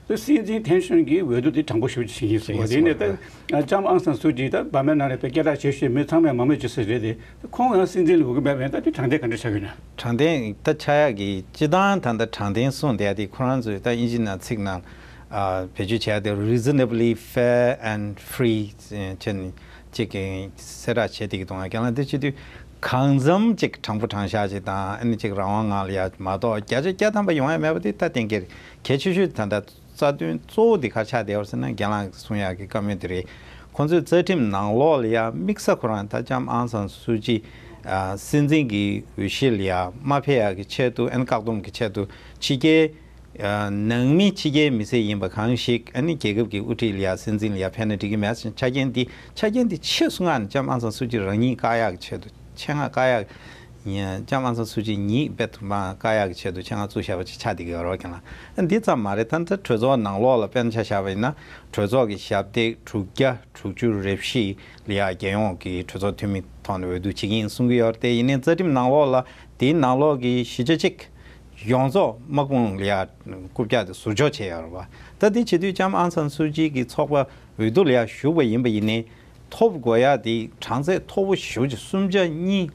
ད་སྲིད་འཛིན་ཐེན་ཧྲིན་གྱིས་འོས་བསྡུ་དེ་དྲང་པོ་ཞེ་པོ་ཅིག་བྱེད་ཀྱི་ཡིན་ཟེར་ཡིན། དེ་ནས་ད་ལྕམ་ཨང་སང་སུའུ་ཅི་ད་བར་མའི་ནང་ནས་དཔེ་སྐད་གྲགས་ཆེ་ཤོས་མི་ཚང་མས་མང་མོས་ཅིག་ཟེར་རེད་དེ། ཁོང་ཡང་སྲིད་འཛིན་ལ་འོས་ཀྱི་མེད་པས་ད་དེ་དྲང་བདེན་ག་འདྲ་ཆགས་ཀྱི་ཡོད་ན། དྲང་བདེན་ད་ཆགས་ཡག་གི་སྤྱི་བཏང་ད་ལྟ་དྲང་བདེན་གསུངས་བསྡད་དེ་ཁོ་རང་ཚོས་ད་དབྱིན་ཇི་ནང་ཚིག་ནང་ཨ་བེད་སྤྱོད་བྱས་ཏེ་reasonably fair and free བྱས་ནས་ཅིག་གི་གསལ་བསྒྲགས་བྱས་བསྡད་ཀྱི་འདུག་ང་རྒན་ལགས་འདི་བྱེད་དུས་གང་འཚམ་ཅིག་དྲང་པོ་དྲང་བཞག་ཅིག་དང་ཨ་ནི་ཅིག་རང་དབང་ངང་ལ་ཡ་མ་གཏོགས་བརྒྱ་ཆ་བརྒྱ་ཐམ་པ་ཡོང་ཡ་མེད་པ་དེ་ད་གཏན་འཁེལ་གལ་ཆེ་ཤོས་ད་ལྟ། རྩ་དོན་གཙོ་བོ་དེ་ག་རེ་ཆགས་བསྡད་ཡོད་ཟེར་ན་རྒན་ལགས་གསུང་ཡག་གི་བཀའ་མོལ་དེ་རེད། ཁོང་ཚོའི་རྩ་ཁྲིམས་ནང་ལོགས་ལ་ཡ་དམིགས་བསལ་ཁོ་རང་ད་ལྕམ་ཨང་སང་སུའུ་ཅི་ཨ་སྲིད་འཛིན་གྱི་འོས་གཞི་ལ་ཡ་མ་ཕེབས་ཡག་གི་ཆེད་དུ་ཨན་བཀག་སྡོམ་གྱི་ཆེད་དུ་ཕྱི་རྒྱལ་ཨ་ནང་མི་ཕྱི་རྒྱལ་མི་སེར་ཡིན་པ་གང་ཞིག་ཨ་ནི་རྒྱལ་ཁབ་ཀྱི་དབུ་ཁྲིད་ལ་ཡ་སྲིད་འཛིན་ལ་ཡ་ཕེབས་ན་འགྲིག་གི་མེད་ཟེར་ཆ་རྐྱེན་འདི་ཆ་རྐྱེན་འདི་ཆེས་སུ་མངགས་ནས་ལྕམ་ཨང་སང་སུའུ་ཅི་རང་ཉིད་བཀག་ཡག་གི་ཆེད་དུ། ཆེད་མངགས་བཀག་ཡག་ཡིན། ལྕམ་ཨང་སང་སུའུ་ཅི་ཉིད་རྦད་དེ་མར་བཀག་ཡག་གི་ཆེད་དུ་ཆེད་མངགས་བཙུགས་བཞག་པ་ཅིག་ཆགས་བསྡད་ཀྱི་ཡོད་རེད་བ། རྒན་ལགས་འདི་ཙམ་མ་རེད། ད་ལྟ་གྲོས་ཚོགས་ནང་ལོགས་ལ་དཔེར་ན་ཆ་བཞག་པ་ཡིན་ན་གྲོས་ཚོགས་ཀྱི་ཞབས་སྟེགས་དྲུག་བརྒྱ་དྲུག་ཅུ་རེ་བཞི་ལ་ཡ་རྒྱལ་ཡོངས་ཀྱི་གྲོས་ཚོགས་འཐུས་མི་ཐོག་ནས་འོས་བསྡུ་བྱེད་ཀྱི་ཡིན་གསུང་གི་ཡོད་རེད་དེ། ཡིན་ནའི་རྩ་ཁྲིམས་ནང་ལོགས་ལ་དེའི་ནང་ལོགས་ཀྱི་བཞི་ཆ་གཅིག་ཡོངས་རྫོགས་དམག་དཔུང་ལ་ཡ་རྐུབ་བཀྱག་དེ་ཟུར་འཇོག་བྱས་ཡོད་རེད་བ། ད་འདི་བྱེད་དུས་ལྕམ་ཨང་སང་སུའུ་ཅི་གི་ཚོགས་པ་འོས་བསྡུ་ལ་ཡ་ཞུགས་པ་ཡིན་པ་ཡིན་ནའི། ཐོབ་དགོས་ཡ་དེ་གྲངས་ཚད་མཐོ་པོ་ཞེ་པོ་ཅིག་གསུམ་ཆ་གཉིས།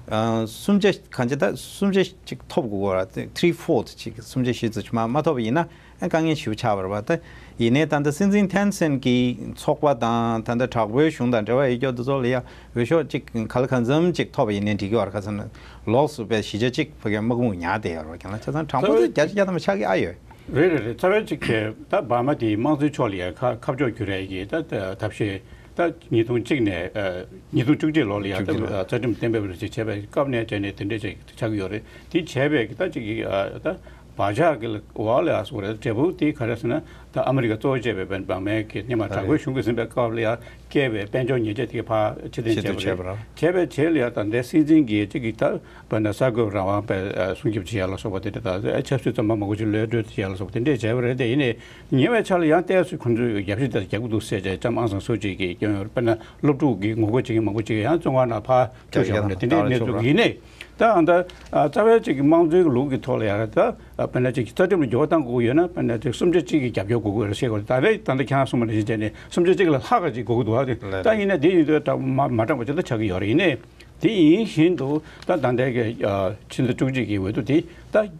ཨ་གསུམ་ཆ་གང་ཅི་ད་གསུམ་ཆ་ཅིག་ཐོབ་དགོས་ར། three fourth ཅིག་གསུམ་ཆ་བཞི་ཙམ་ཅིག་མ་མ་ཐོབ་པ་ཡིན་ན་ཨ་དཀའ་ངལ་ཞེ་པོ་ཆགས་པ་རེད་པ། ད་ཡིན་ནའི་ད་ལྟ་སྲིད་འཛིན་ཐེན་སན་གྱི་ཚོགས་པ་དང་ད་ལྟ་དྲག་པོའི་གཞུང་དང་འབྲེལ་བ་ཡོད་རྒྱུ་དེ་ཚོ་ལ་ཡ་འོས་ཤོག་ཅིག་ག་ལ་གང་འཚམ་ཅིག་ཐོབ་པ་ཡིན་ནའི་འགྲིག་གི་ཡོད་རེད། ཁ་སང་ལོགས་སུ་པའི་བཞི་ཆ་གཅིག་ཕ་གིའི་དམག་དཔུང་ཉར་བསྡད་ཡོད་རེད་བ། ཁྱེད་རང་ཆ་ཚང་དྲང་པོ་དེ་བརྒྱ་ཆ་བརྒྱ་ཐམ་པ་ཆགས་ཀྱི་ཨ་ཡོད། རེད་རེད་རེད། རྩ་བའི་གཅིག་གིས་ད་འབར་མ་དེའི་དམངས་གཙོའི་ཕྱོགས་ལ་ཡང་ཁ་ཁ་ཕྱོགས་བསྒྱུར་ཡས་ཀྱི་ད་ད་ཐབས་ཤེས་ད་ཉིས་སྟོང་གཅིག་ནས་ཨ་ཉིས་སྟོང་བཅུ་གཅིག་ལོ་ལ་ཡང་ད་བཅུ་གཅིག་ལོ། རྩ་ཁྲིམས་གཏན་འབེབས་རེ་ཞིག་བྱས་པའི་སྐབས་ནས་བྱས་ནས་དེ་འདྲས་ཅིག་ཆགས་ཀྱི་ཡོད་རེད། དེ་བྱས་པའི་ད་ཅིག་གི་ཨ་ད་བག་ཆགས་ཀྱི་ལ་འོག་ལ་ཡང་སོང་རེད། འབྲས་བུ་དེ་ག་རེ་ཟེར་ན་ད་ཨ་མི་རི་ཀ་གཙོ་བོ་བྱས་པའི་འབར་མའི་གི་སྔོན་མ་དྲག་པོའི་གཞུང་གིས་ཟིན་པའི་སྐབས་ལ་ཡང་བསྐྱལ་བའི་དཔལ་འབྱོར་ཉེས་ཆད་དེ་ག་ཕར་ཕྱིར་འཐེན་བྱས་པ་རེད། བྱས་པའི་རྗེས་ལ་ཡང་ད་ལྟའི་སྲིད་འཛིན་གྱིས་ཅིག་གི་ད། དཔེར་ན་གསར་འགོད་རང་དབང་པའི་ཨ་སྲུང་སྐྱོབ་བྱེད་ཡ་ལ་སོགས་པ་དེ་འདྲ་དང་ཨ་ཆབ་སྲིད་བཙོན་པ་མང་པོ་ཅིག་གློད་གྲོལ་བྱེད་ཡ་ལ་སོགས་པ་དེ་འདྲས་བྱས་པ་རེད་དེ། ཡིན་ནའི་ཉེ་བའི་ཆར་ལ་ཡང་ཏོག་ཙམ་ཁོང་ཚོས་རྒྱབ་བཤིག་དེ་རྒྱག་གི་འདུག་ཟེར་བྱས་ལྕམ་ཨང་སང་སུའུ་ཅི་གིས་སྐྱོན་ཡོད་རེད། དཔེར་ན་སློབ་ཕྲུག་གི་ངོ་རྒོལ་བྱེད་མཁན་མང་པོ་ཅིག་ཡང་བཙོན་ཁང་ནང་ཕར་བཅུག་བཞག་པ་རེད། དེ་འདྲའི་གནས་ཚུལ་ཡིན་ནའི་ད་ཨ་ད་ཨ་རྩ་བའི་ཅིག་གི་དམངས་གཙོའི་ལུགས་ཀྱི་ཐོག་ལ་ཡང་ད་དཔེར་ན་ཅིག་རྩ་ཁྲིམས་ལ་འགྱུར་བ་གཏང་དགོས་ཀྱི་ཡོད་ན་དཔེར་ན་ཅིག་གསུམ་ཆ་གཅིག་གི་རྒྱབ་སྐྱོར་དགོས་ཀྱི་ཡོད་རེད་ཟེར་གྱི་ཡོད་རེད། ད་རེས་ད་ལྟ་ཁྱེད་རང་གསུངས་པ་ནང་བཞིན་བྱས་ནས་གསུམ་ཆ་གཅིག་ལས་ལྷག་ག་ཅིག་དགོས་ཀྱི་འདུག་ཨ། ད་ཡིན་ན་དེ་ཡིན་དུས་ད་མ་མ་དྲང་པ་ཅིག་ད་ཆགས་ཀྱི་ཡོད་རེད། ཡིན་ནའི། དེ་ཡིན་བཞིན་དུ་ད་ད་ལྟའི་གི་ཨ་ཕྱི་ཟླ་དྲུག་ཅུ་གི་འོས་བསྡུ་དེ་ད་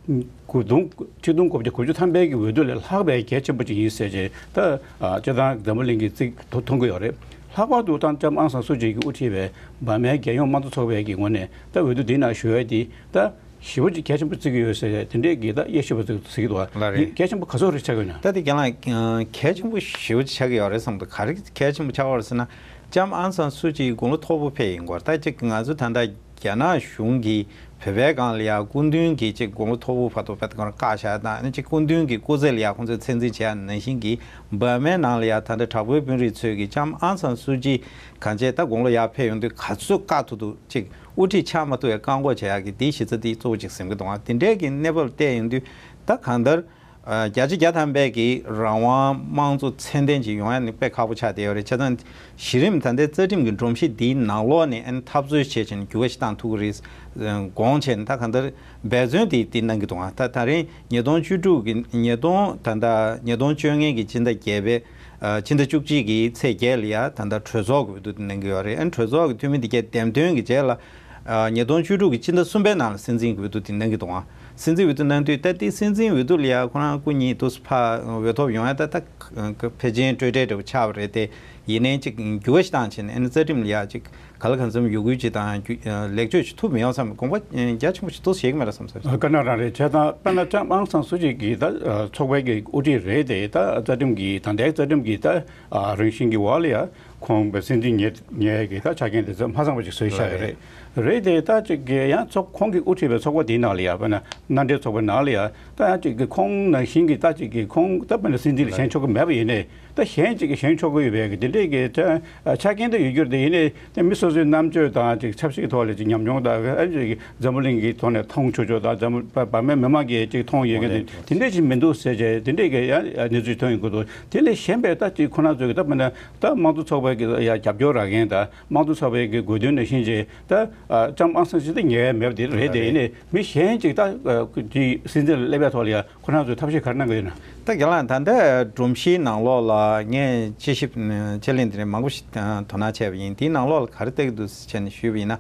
དགུ་སྟོང་ཆིག་སྟོང་དགུ་བརྒྱ་དགུ་བཅུ་ཐམ་པའི་གི་འོས་བསྡུ་ལས་ལྷག་པའི་གལ་ཆེན་པོ་ཅིག་ཡིན་ཟེར་བྱས་ད་ཨ་སྤྱིར་བཏང་འཛམ་བུ་གླིང་གི་རྩིས་མཐོང་གི་ཡོད་རེད། ལྷག་པར་དུ་ད་ལྕམ་ཨང་སང་སུ་ཅི་གིས་དབུ་ཁྲིད་པའི་འབར་མའི་རྒྱལ་ཡོངས་དམངས་གཙོ་ཚོགས་པའི་གི་ངོས་ནས་ད་འོས་བསྡུ་འདི་ནང་ཞུགས་ཡས་དེ་ད་ཞེ་པོ་ཅིག་གལ་ཆེན་པོ་བརྩི་གི་ཡོད་ཟེར་དེ་འདྲས་ཀྱི་ད་དབྱེ་ཞིབ་པ་ཚོས་གཟིགས་འདུག་ལགས་རེད། གལ་ཆེན་པོ་ག་ཚོད་རེ་ཆགས་ཀྱི་ཡོད་ན། ད་དེ་རྒན་ལགས་གལ་ཆེན་པོ་ཞེ་པོ་ཅིག་ཆགས་ཀྱི་ཡོད་རེད་བསམ་འདུག་ག་རེ་གལ་ཆེན་པོ་ཆགས་པ་རེད་ཟེར་ན། ལྕམ་ཨང་སང་སུ་ཅི་དགུང་ལོ་མཐོ་པོ་ཕེབས་ཡིན་སྐོར། ད་ཅིག་ང་ཚོ་ད་ལྟ་རྒྱ་ནག་གཞུང་གིས་བོད་པའི་སྒང་ལ་ཡ་སྐུ་མདུན་གྱི་ཅིག་དགུང་ལོ་མཐོ་པོ་བར་དུ་བོད་སྒང་བཀག་བཞག་དང་ཨ་ནི་ཅིག་སྐུ་མདུན་གྱི་སྐུ་ཚེ་ལ་ཡ་ཁོང་ཚོས་ཚད་འཛིན་བྱས་ཡ་ནང་བཞིན་གྱི་འབར་མའི་ནང་ལ་ཡ་ད་ལྟ་དྲག་པོའི་དཔོན་རིགས་ཚོས་ཀྱི་ལྕམ་ཨང་སང་སུ་ཅི་གང་བྱས་ད་དགུང་ལོ་ཡར་ཕེབས་ཡོང་དུས་ག་ཚོད་བཀག་ཐུབ་ཐུབ་ཅིག་དབུ་ཁྲིད་ཆགས་མ་ཐུབ་པའི་བཀག་འགོག་བྱེད་ཡག་གི་དེའི་གཞི་རྩ་དེ་གཙོ་བོ་ཅིག་ཟིན་གྱི་འདུག་ཨ། དེ་འདྲའི་གི་གནས་བབ་ལ་བལྟས་ཡོང་དུས་ད་གང་ལྟར། བརྒྱ་ཆ་བརྒྱ་ཐམ་པའི་གི་རང་དབང་དམངས་གཙོ་ཚད་ལྡན་ཅིག་ཡོང་ཡ་ནི་དཔེ་ཁག་པོ་ཆགས་བསྡད་ཡོད་རེད། བྱས་ཙང་གཞི་རིམ་ད་ལྟའི་རྩ་ཁྲིམས་ཀྱི་སྒྲོམ་གཞི་འདིའི་ནང་ལོགས་ནས་ཨ་ནི་འཐབ་རྩོད་བྱས་བྱས་ནས་འགྱུར་བ་ཞིག་བཏང་ཐུབ་ཀྱི་རེད་དགོངས་བྱས་ནས་ད་གང་ལྟར་འབད་བརྩོན་དེ་དེ་གནང་གི་འདུག་ཨ། ད་ད་རིང་ཉིས་སྟོང་བཅུ་དྲུག་གི་ཉིས་སྟོང་ད་ལྟ་ཉིས་སྟོང་བཅོ་ལྔ་གི་སྤྱི་ཟླ་བརྒྱད་པའི་སྤྱི་ཟླ་བཅུ་གཅིག་གི་ཚེས་བརྒྱད་ལ་ཡ་ད་ལྟ་གྲོས་ཚོགས་ཀྱི་འོས་བསྡུ་དེ་གནང་གི་ཡོད་རེད། ཨ་ནི་གྲོས་ཚོགས་ཀྱི་འཐུས་མི་དེ་གས་འདེམས་ཐོན་གྱི་རྗེས་ལ་ཉིས་སྟོང་བཅུ་དྲུག་གི་སྤྱི་ཟླ་གསུམ་པའི་ནང་ལ་སྲིད་འཛིན་གྱི་འོས་བསྡུ་དེ་གནང་གི་འདུག་ཨ། སྲིད་འཛིན་འོས་བསྡུ་གནང་དུས་ད་ལྟའི་སྲིད་འཛིན་འོས་བསྡུ་ལ་ཡ་ཁོ་རང་སྐུ་ཉིད་དུ་ཕ་འོས་ཐོབ་ཡོང་ཡ་ད་ད་ཕལ་ཆེར་སྤྲོས་བྲལ་འདྲ་བོ་ཆགས་པ་རེད་དེ། ཡིན་ནའི་ཅིག་འགྱུར་བ་ཞིག་བཏང་བྱས་ནས་ཨ་ནི་རྩ་ཁྲིམས་ལ་ཡ་ཅིག་ག་ལ་གང་འཚམ་ཡོད་ཁུལ་ཅིག་དང་རྒྱུ་ལེགས་བཅོས་ཅིག་ཐུབ་མི་ཡོང་བསམ་དགོངས་པ་རྒྱ་ཆེན་པོ་ཞིག་འདུག་བཤད་ཀྱི་མེད་ལ་བསམ་ས་རེད། དཀའ་གནད་རང་རེད། བྱས་ཙང་དཔེར་ན་ལྕམ་ཨང་སང་སུ་ཅི་གི་ད་ཚོགས་པའི་གི་དབུ་ཁྲིད་རེད་དེ། ད་རྩ་ཁྲིམས་ཀྱི་ད་ལྟའི་རྩ་ཁྲིམས་ཀྱི་ད་རང་བཞིན་གྱི་འོག་ལ་ཡ་ཁོང་པའི་སྲིད་འཛིན་ཉེ་ཉེ་གི་ད་ཆ་རྐྱེན་དེ་ཚོ་མ་ཚང་བ་ཅིག་བཟོས་བཞག་ཡོད་རེད། རེད་དེ་ད་ཅིག་གི་ཡང་ཚོགས་ཁོང་གིས་དབུ་ཁྲིད་པའི་ཚོགས་པ་དེའི་ནང་ལ་ཡ་དཔེར་ན་མནའ་འབྲེལ་ཚོགས་པའི་ནང་ལ་ཡ་ད་ཡང་ཅིག་གི་ཁོང་ནང་བཞིན་གྱི་ད་ཅིག་གི་ཁོང་ད་དཔེར་ན་སྲིད་འཛིན་ལ་བཞེངས་ཆོག་གི་མེད་པ་ཡིན་ནའི། ད་གཞན་གཅིག་གིས་བཞེངས་ཆོག་གི་ཡོད་པའི་གི་དེ་འདྲས་ཀྱི་ཆ་ཆ་རྐྱེན་དེ་ཡོད་རྒྱུ་རེད། དེ་ཡིན་ནའི་དེ་མི་སོ་སོའི་རྣམ་དཔྱོད་དང་ཅིག་ཆབ་སྲིད་ཐོག་ལ་ཅིག་ཉམས་མྱོང་དང་ཨ་ཅིག་འཛམ་བུ་གླིང་གི་ཐོག་ནས་མཐོང་ཆོག་ཆོག་དང་འཛམ་བུ་བར་མའི་མི་མང་གིས་ཅིག་མཐོང་ཡོད་མཁན་དེ་དེ་འདྲས་ཅིག་མི་འདུག་ཟེར་བྱས་དེ་འདྲས་ཀྱི་ཡང་གནས་ཚུལ་ཐོན་ཡོང་གི་འདུག་དེ་ལས་གཞན་པའི་ད་ཅིག་ཁོ་ན་ཚོས་ཀྱི་ད་མི་ན་ད་དམངས་གཙོ་ཚོགས་པའི་གི་ཡ་རྒྱབ་སྐྱོར་རག་མཁན་དང་དམངས་གཙོ་ཚོགས་པའི་གི་དགོས་འདུན་ནང་བཞིན་ཅིག་ད་ལྕམ་ཨང་སང་སུ་ཅི་ད་ཉེ་བའི་མེད་པ་དེ་རེད། དེ་ཡིན་ནའི་མི་གཞན་ཅིག་ད་དེ་སྲིད་འཛིན་ལ་སླེབས་པའི་ཐོག་ལ་ཡ། ཁོ་རང་ཚོས་ཐབས་ཤེས་ག་རེ་གནང་གི་ཡོད་ན། ད་རྒན་ལགས་ད་ལྟ་སྒྲོམ་གཞིའི་ནང་ལོགས་ལ་ངས་དཔྱད་ཞིབ་དཔྱད་གླེང་དེ་འདྲ་མང་པོ་ཞིག་དོ་སྣང་བྱས་པ་ཡིན། དེའི་ནང་ལོགས་ལ་ག་རེ་བལྟ་གི་འདུག་ཟེར་བྱས་ནས་ཞུས་པ་ཡིན་ན།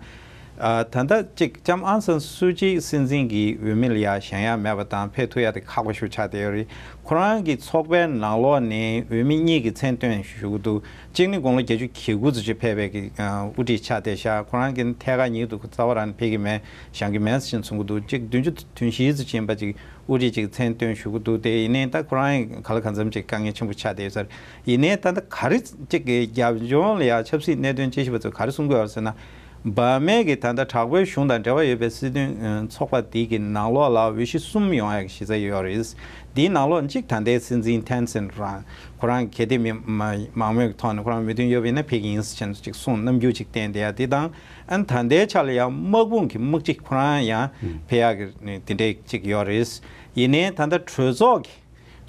ད་ལྟ་གཅིག་ལྕམ་ཨང་སང་སུ་ཅི་སྲིད་འཛིན་གྱི་འོས་མི་ལ་ཡ་བཞེངས་ཡ་མེད་པ་དང་ཕེབས་ཐུབ་ཡ་དེ་ཁག་པོ་ཞིག་ཆགས་བསྡད་ཡོད་རེད། ཁོ་རང་གི་ཚོགས་པའི་ནང་ལོགས་ནས་འོས་མི་གཉིས་ཀྱི་མཚན་བཏོན་ཞུ་གི་འདུག་གཅིག་ནི་དགུང་ལོ་བརྒྱད་ཅུ་གྱ་དགུ་ཙམ་ཅིག་ཕེབས་པའི་གི་དབུ་ཁྲིད་ཆགས་བསྡད་ཤག་ཁོ་རང་གི་ཐད་ཀར་ཉིད་དུ་རྩ་བ་རང་ནས་ཕེབས་ཀྱི་མེད། བཞེངས་ཀྱི་མེད་ཟེར་བཞིན་གསུང་གི་འདུག་གཅིག་བདུན་ཅུ་དོན་བཞི་ཙམ་ཅིག་ཡིན་པ་ཅིག་དབུ་ཁྲིད་ཅིག་མཚན་བཏོན་ཞུ་གི་འདུག་དེ་ཡིན་ནའི་ད་ཁོ་རང་ག་ལ་གང་འཚམ་ཅིག་དཀའ་ངལ་ཆེན་པོ་ཆགས་བསྡད་ཡོད་ས་རེད། ཡིན་ནའི་ད་ལྟ་ག་རེ་ཅིག་གི་རྒྱབ་ལྗོངས་ལ་ཡ་ཆབ་སྲིད་གནད་དོན་དཔྱད་ཞིབ་པ་ཚོས་ག་རེ་གསུང་གི་ཡོད་ཟེར་ན། འབར་མའི་གི་ད་ལྟ་དྲག་པོའི་གཞུང་དང་འབྲེལ་བ་ཡོད་པའི་སྲིད་དོན་ཚོགས་པ་འདི་གི་ནང་ལོགས་ལ་འོས་གཞི་གསུམ་ཡོང་ཡ་གི་གཞི་རྩ་ཡོད་རེད། འདིའི་ནང་ལོགས་གཅིག་ད་ལྟའི་སྲིད་འཛིན་ཐན་སན་རང་ཁོ་རང་གལ་ཏེ་མི་མང་མོས་ཀྱི་ཐོག་ནས་ཁོ་རང་མོས་མཐུན་ཡོད་པ་ཡིན་ན་ཕེབས་ཀྱི་ཡིན་ཟེར་བྱས་ནས་ཅིག་གསུང་རྣམ་འགྱུར་ཅིག་བསྟན་བསྡད་ཡ་དེ་དང་། ཨ་ནི་ད་ལྟའི་ཆ་ལ་ཡང་དམག་དཔུང་གི་དམག་སྤྱི་ཁོ་རང་ཡང་ཕེབས་ཡག་གི་དེ་འདྲའི་གཅིག་ཡོད་རེད། ཡིན་ནའི་ད་ལྟ་གྲོས་ཚོགས་ཀྱི་